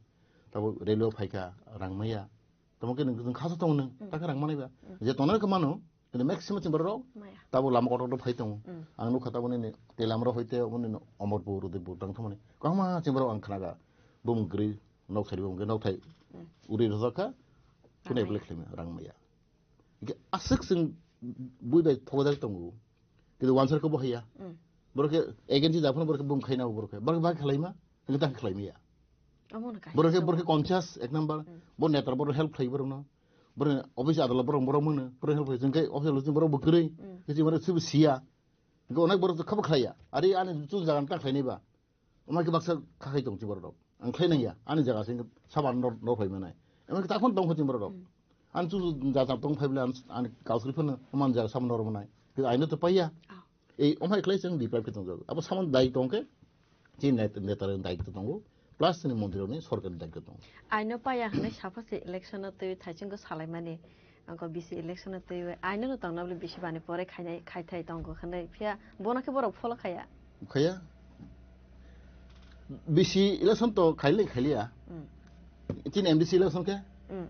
Tabo railway phai kha rang maya. Tamo khe nwng khasa tongo nwng, ta khe rang manai ba. Je tongnai khe mano, kintu maximum chini borok rok tabo lama kotor kotor phai tongo. Ang nukha tabo nini Telamra hoite, nini Omorpur, Udaipur tang thangmani. Kwbangma chini borok ang khnaga. Bumung kwrwi, nok thai bumung kwrwi, nok thai uri rwjak kha, kuno apply khlaima, rang maya. Hingke aswk chwng bui bai thokjak tongo. Kintu wansar khe bo haiya. Borok khe agency da phano borok khe bung khaina borok khe. Borok bai khlaima, hingke ta khlaimaya. Borok khe, borok khe conscious ek number. Bo netar borok help khlai borok no. Borok office adalat borok, borok mano, borok help khlai. Jeng khe office adalat borok bo kwrwi. Khe jeng borok sibo siya. Hingke onek borok khe bo khlaiya. Ari ani chu jaga ta khlainai ba. Omo khe baksa khakhai tong chini borok rok. Ang khlai nangya, ani jaga se saban nor, nor phai manai. Emo khe takhon tong kho chini borok rok. Ani chu ja ja tong phai bwle ani, ani kausri phano oman jaga saban nor manai. Khe aino to paiya. Ei omo hai khlai chwng deprive khe tong jago. Abo saman dai tong khe, chini net, netar dai to tongo. Plus chini montri rokni sorkarni daityo tongo. Aino paya hwnwi saphasi election-o twiwi thaichungo salaimani, angkho bisi election-o twiwi aino no tongna bwle bisi bani pore khainai, khaithai tongo hwnwi, phiya bono khe borok follow khaya. Khaya. Bisi election to khaile khailia. Hmm. Chini M D C election khe? Hmm.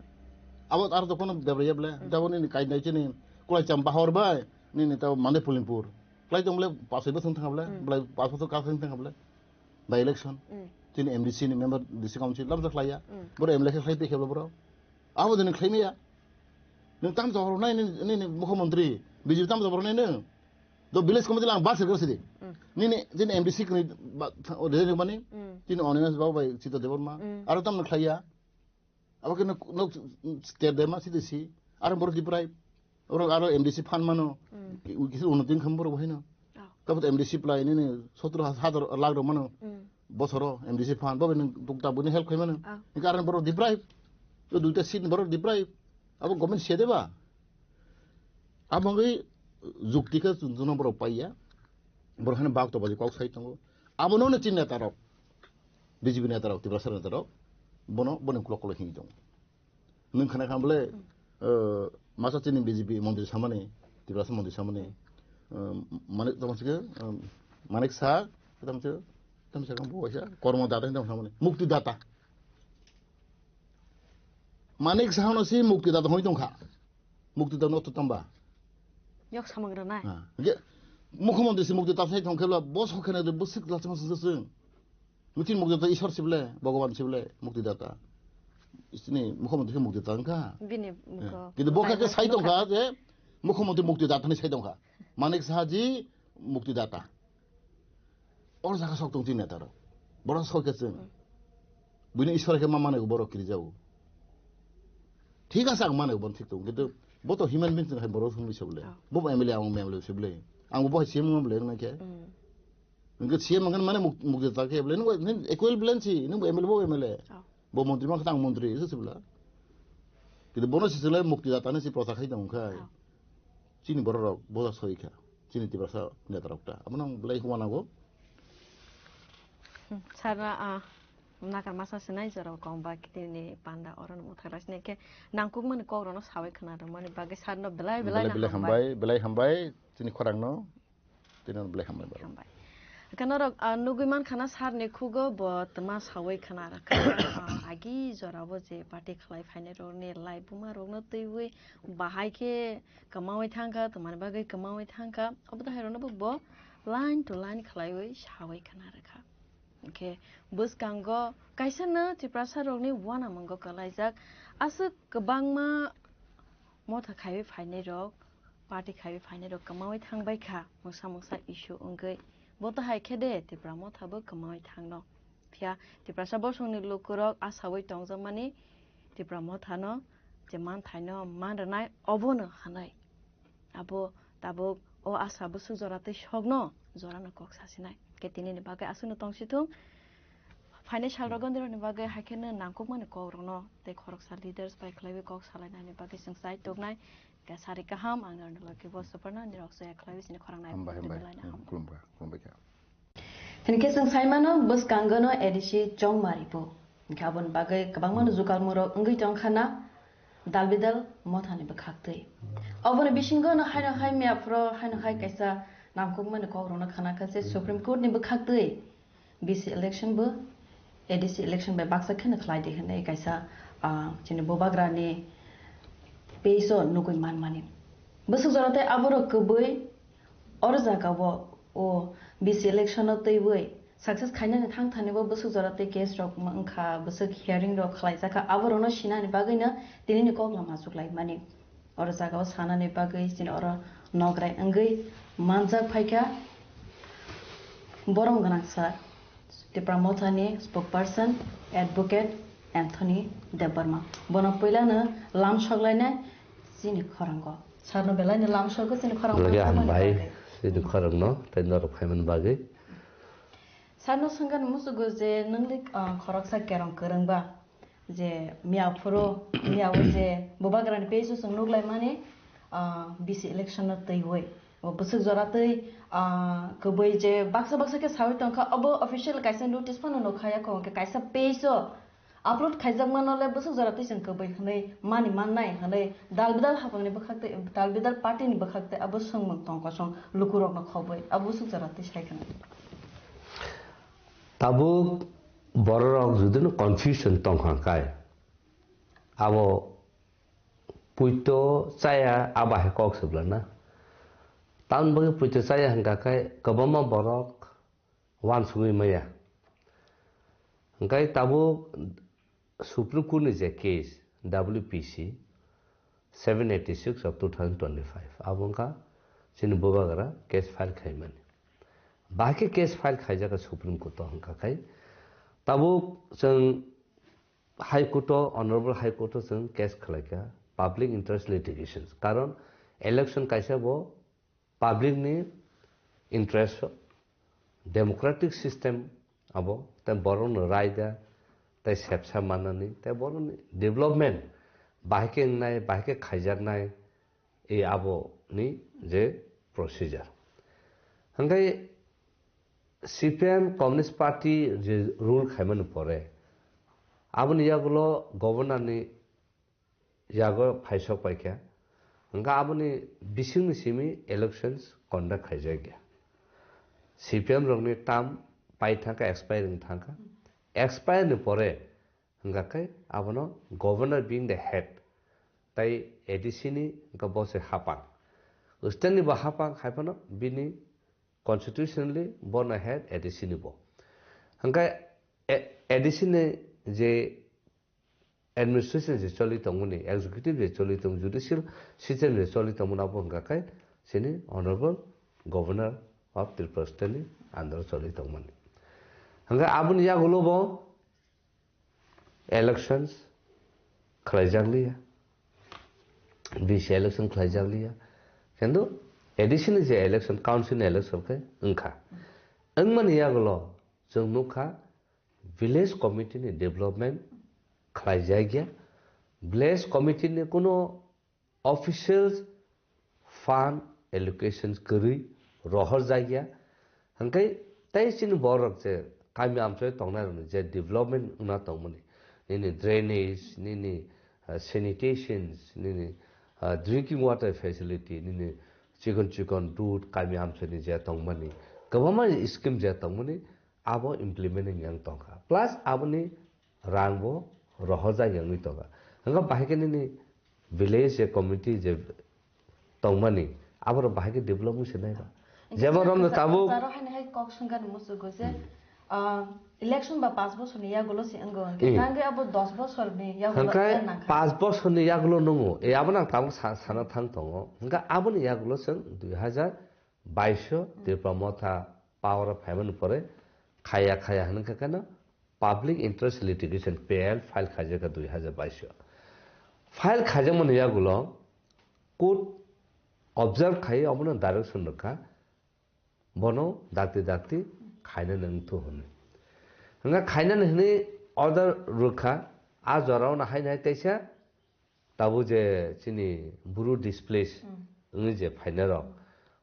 Abo aro to kono debra yable. Hmm. Dabo nini kainai chini Kulaicham bahor bai, nini to Mande Pulimpur. Kulaicham bole pasai bosong thang bole, Hmm. bole pas bosong ka thang bole. By election. Hmm. Chini M D C ni member, D C council lamsa khlaiya. Hmm. Boro M L A khe khlai tei kheblo boro. Abo dini khlai maya. Nwng tam jabor nai nini, nini mukhyamantri, B J P tam jabor nai nwng. Do village committee lang bus rwgwlak sidi. Hmm. Nini, chini M D C kini ba, o de mani, Hmm. chini Onimesh Babu bai Chitra Debbarma. Hmm. Aro tam no khlaiya. Abo khe nok, nok state de ma sidi si. Aro boro deprive. Oro aro M D C fund mano. Hmm. Ki, kisa unnoti wngkha borok bo haino. Oh. Tabuk M D C plai nini sotro hajar lakh rok mano. Hmm. Bosoro M D C fund, bo bai nwng tukta bwino help khai mano. Oh. Hingke aro borok deprive. O duita seat borok deprive. Abo government se de ba? Abo wngwi jukti khe chwng chwngno borok paiya. Borok haino bak tobaji kok sai tongo. Abono chini neta rok, B J P neta rok, Tiprasa neta rok, bono, boni ukulok ukulok hini tongo. Nwng khna kha bole, Hmm. eh, masa chini B J P montri samani, Tiprasa montri samani, eh, mane tamo sike, eh, Manik Saha, tamo sike, tamo sike bo waisa, kormo data tamo samani, mukti data. Manik Saha no si mukti data hoi tongkha. Mukti data no to tamba. Yok samang rana. Ha. Ge, mukhyamantri si mukti data sai tongkhe bla, bo sokhene de busik la chama sung sung. Mutin mukti data Ishwar sible, Bhagavan sible, mukti data. Isini mukhyamantri mukti data wngkha. Bini Eh, mukho. Kintu bo khe sai tongkha je mukhyamantri mukti data ni sai tongkha. Manik Saha ji mukti data. Or jaga sok tong tin neta rok. Borok sok khe chwng. Hmm. Buino Ishwar khe ma mane borok kiri jago. Thik asa ang mane bon thik tong. Kintu bo to human being hai borok sung bisa bole. Oh. Bo M L A ang M L A bisa bole. Ang bo C M bole nang khe. Hmm. Nang khe C M ang mane muk, muk ta khe bole. Nang equivalent si, nang M L A bo M L A. Oh. Bo montri ma khe tang montri, isu sibla. Kintu bono sisilai mukti data ni si prochar khai tong khai. Ah. Chini borok rok boja soi kha. Chini Tiprasa neta rok ta. Abono ang belai huma nango. Hmm, sara, ah, nakar masa sinai jora kong ba kitini panda oro no muthai bai sinai khe nangkuk mani kok rono sawi khna rw mani bagwi sarno belai belai Belai na belai hambai. Hambai, belai hambai. Chini khorang no. Tini belai hambai ba. Hambai. Khe norok, ah, nugui man khana sir ni khugo bo twma sawi khna rwkha. Ah, agi jora bo je party khlai phainai rok ni lai buma rok no twiwi bahai khe kwmawi thangkha, twmani bagwi kwmawi thangkha. Obo to hai rok no bo, bo line to line khlaiwi sawi khna rwkha. Hwnkhe bwskango kaisa no Tiprasa rokni uanamungo kwlaijak aswk kwbangma motha khaiwi phainai rok, party khaiwi phainai rok kwmawi thangbai kha, mungsa mungsa issue wngwi. Bo to hai khe de Tipra motha bo kwmawi thangno. Phiya Tiprasa bosongni lukurok asawi tongjakmani Tipra mothano je manthaino man rwnai obono hanai. Abo tabuk o asa bwswk jora tei sokno jorano kok sasinai. Khe tinini bagwi aswkno tongsithung. Phainai sal rogo nirokni bagwi hai kheno nangkukmani kokrokno tei khoroksa leaders bai khlaiwi kok salainani bagwi chwng chai toknai. Khe sari kaham ang norokni logi bo Suparna nirok soya khlaiwi chini khorang nai Hambai, hambai. Tubulaina Hmm, ham. Khulumkha, khulumbai kha. Hinkhe chwng saimano bwskango no A D C Chongmari bo. Hinkhe aboni bagwi kwbangma no jukalmurok wngwi tongkha na dal bidal mothani bwkhaktwi. Oboni bisingo no haino hai miyaphoro haino hai kaisa nangkukmani kokrokno khna kha se Supreme Court ni bwkhaktwi B C election bo A D C election bai baksa kheno khlai di hwnwi kaisa, ah, chini bubagrani page o nugui manmani. Bwswk jora tei aborok kwbwi oro jagao o B C election o twiwi success khainani thang thani bo bwswk jora tei case rok wngkha, bwswk hearing rok khlaijakha, aborokno sinani bagwino tinini kok lama achuk lai mani. Oro jagao sanani bagwi chini oro nograi wngwi manjak phaikha borom gwnang sir, Tipra Mothani spokesperson, advocate Anthony Debbarma. Bono puilano lam soklainai chini khorango. Sarno belaino lam sokgo chini khorango. Belai khe hambai, chini khorangno tei norok phaimani bagwi. Sarno swngani muchugo je nwngli, ah, khoroksa kerong kwrwngba. Je miya phuru, miya o je bubagrani page o chwng nuklaimani, ah, B C election no twiwi. O bwswk jora twi, ah, kwbwi je baksa baksa khe sawi tongkha, obo official kaisa notice phano nukha ya, kho hwnkhe kaisa page o upload khaijakmano le bwswk jora twi chwng kwbwi hwnwi mani mannai hwnwi dal bidal hapangni bwkhak tei dal bidal party ni bwkhak tei abo swngmung tong kosong lukurokno khobwi abo bwswk jora twi sai khna. Tabuk bororok judino confusion tongkha kai, abo puito chaya abo hai kok se bwlana. Tamni bagwi puito chaya hwnkha khe kwbangma borok uansugwi maya. Hwnkhe tabuk Supreme Court ni je case, W P C seven eighty six of two thousand twenty-five, abo wngkha chini bubagra case file khaimani. Bahai khe case file khaijak Supreme Court o hwnkha khai tabuk chwng High Court o, Honorable High Court o chwng case khwlaikha, public interest litigations. Karon election kaisa bo public ni interest o, democratic system abo, tei borokno raida, tei sepsa manani, tei borokni development bahai khe wngnai, bahai khe khaijaknai, e abo ni je procedure. Hwnkhe C P I M Communist Party je rule khaimani pore, aboni yagulo governor ni yago phaisok paikha. Hwnkhe aboni bisingni simi elections conduct khaijakya. C P M rokni term pai thangkha, expiring thangkha. Expire ni pore hwnkha khe abono governor being the head, tai A D C ni hwnkha bo se hapang. State ni bo hapang hai phano bini constitutionally bono head A D C ni bo. Hwnkhe A-, A D C ni je administration je choli tongmani, executive je choli tong, judicial system je choli tongmani abo hwnkha khe chini Honorable Governor of Tripura State ni under o choli tongmani. Hwnkhe aboni yagulo bo elections khlaijak liya, B C election khlaijak liya, kintu A D C ni je election, council ni election khe wngkha. Wngmani yagulo chwng nukha village committee ni development khlaijak ya, village committee ni kuno official fund allocations kwrwi rohorjak ya. Hwnkhe tei chini borok je kami amchoi tongnai rokni je development wngna tongmani, nini drainage, nini, uh, sanitations, nini, uh, drinking water facility, nini chikon chikon road kami amchoi ni je tongmani, kwbangma scheme je tongmani, abo implement wngya wng tongkha. Plus aboni rang bo rohorjak wngwi tongkha. Hwnkhe bahai khe nini village je committee je tongmani, aborok bahai khe develop wngwi se nai ba. Jebo romno tabuk jaro haino hai kok swngkha ni musugo je, Hmm. ah, election ba panch bosorni yagulo se wngo hwnkhe, Hmm. tangwi abo dos bosorni yagulo Hwnkhe wngnangkha. Panch bosorni yagulo nungo, e, abono ang tabuk sa-, sana thang tongo. Hwnkhe aboni yagulo chwng dui hazar baish o Tripura Motha power o phaimani pore khaya khaya hwnwi khe kheno public interest litigation, P I L, file khaijak kha dui hazar baish o. File khaijakmani yagulo court observe khai obono direction rwkha, bono dakti dakti khainani wngthu hwnwi. Hwnga khainani hwnwi order rwkha, a jorao no haino hai teisa tabuk je chini buru displace Hmm. wngwi je phainai rok,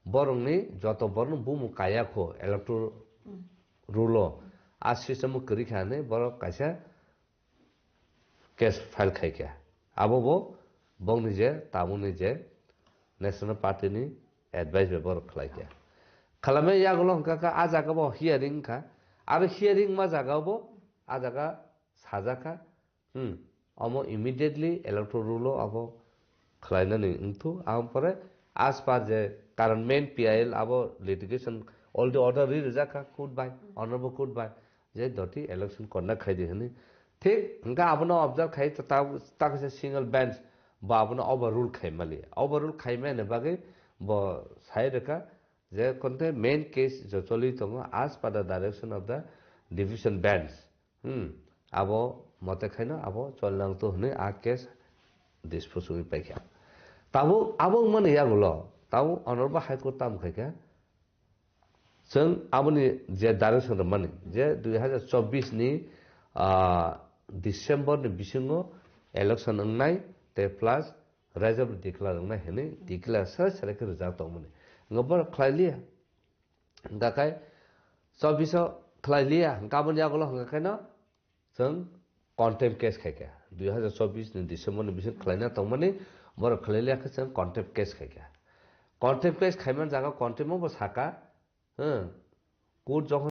borokni joto borokno bumung kaya kho electoral Hmm. rule o, a system o kwrwi kha hinwi borok kaisa case file khai kha. Abo bo bongni je tabukni je National Party ni advice bai borok khlai kha. Khalamya yagulo hwnkha kha a jaga bo hearing wngkha, aro hearing ma jaga bo a jaga sajak kha, Hmm. Omo immediately electoral rule o abo khlainani wngthu. Aboni pore as per je current main P I L abo litigation already order ri rijak kha court bai, honorable court bai, je doti election conduct khai di hwnwi. Thik hwnkhe abono observe khai ta, ta, ta kaisa single bench bo abono overrule khai mali. Overrule khai mani bagwi bo sai rwkha je konte main case je choli tongo as per the direction of the division bench. Hmm, abo mote khaino abo cholnang to hwnwi a case dispose wngwi paikha. Tabuk abo wngmani yagulo, tabuk Honorable High Court tamo khaikha, chwng aboni je direction rwmani, je dui hazar chobbish ni, ah, December ni bisingo election wngnai, tei plus Raijaboni declare wngnai hwnwi declare sere sere khe rijak tongmani. Hwnkhe borok khlai liya. Hwnkha khe chobbish o khlai liya, hwnkhe aboni yagulo hwnkha khe no chwng contempt case khai kha. Dui hazar chobbish ni December ni bising khlaina tongmani borok khlai liya khe chwng contempt case khai kha. Contempt case khaiman jaga contempt o bo saka, hmm, court jokhon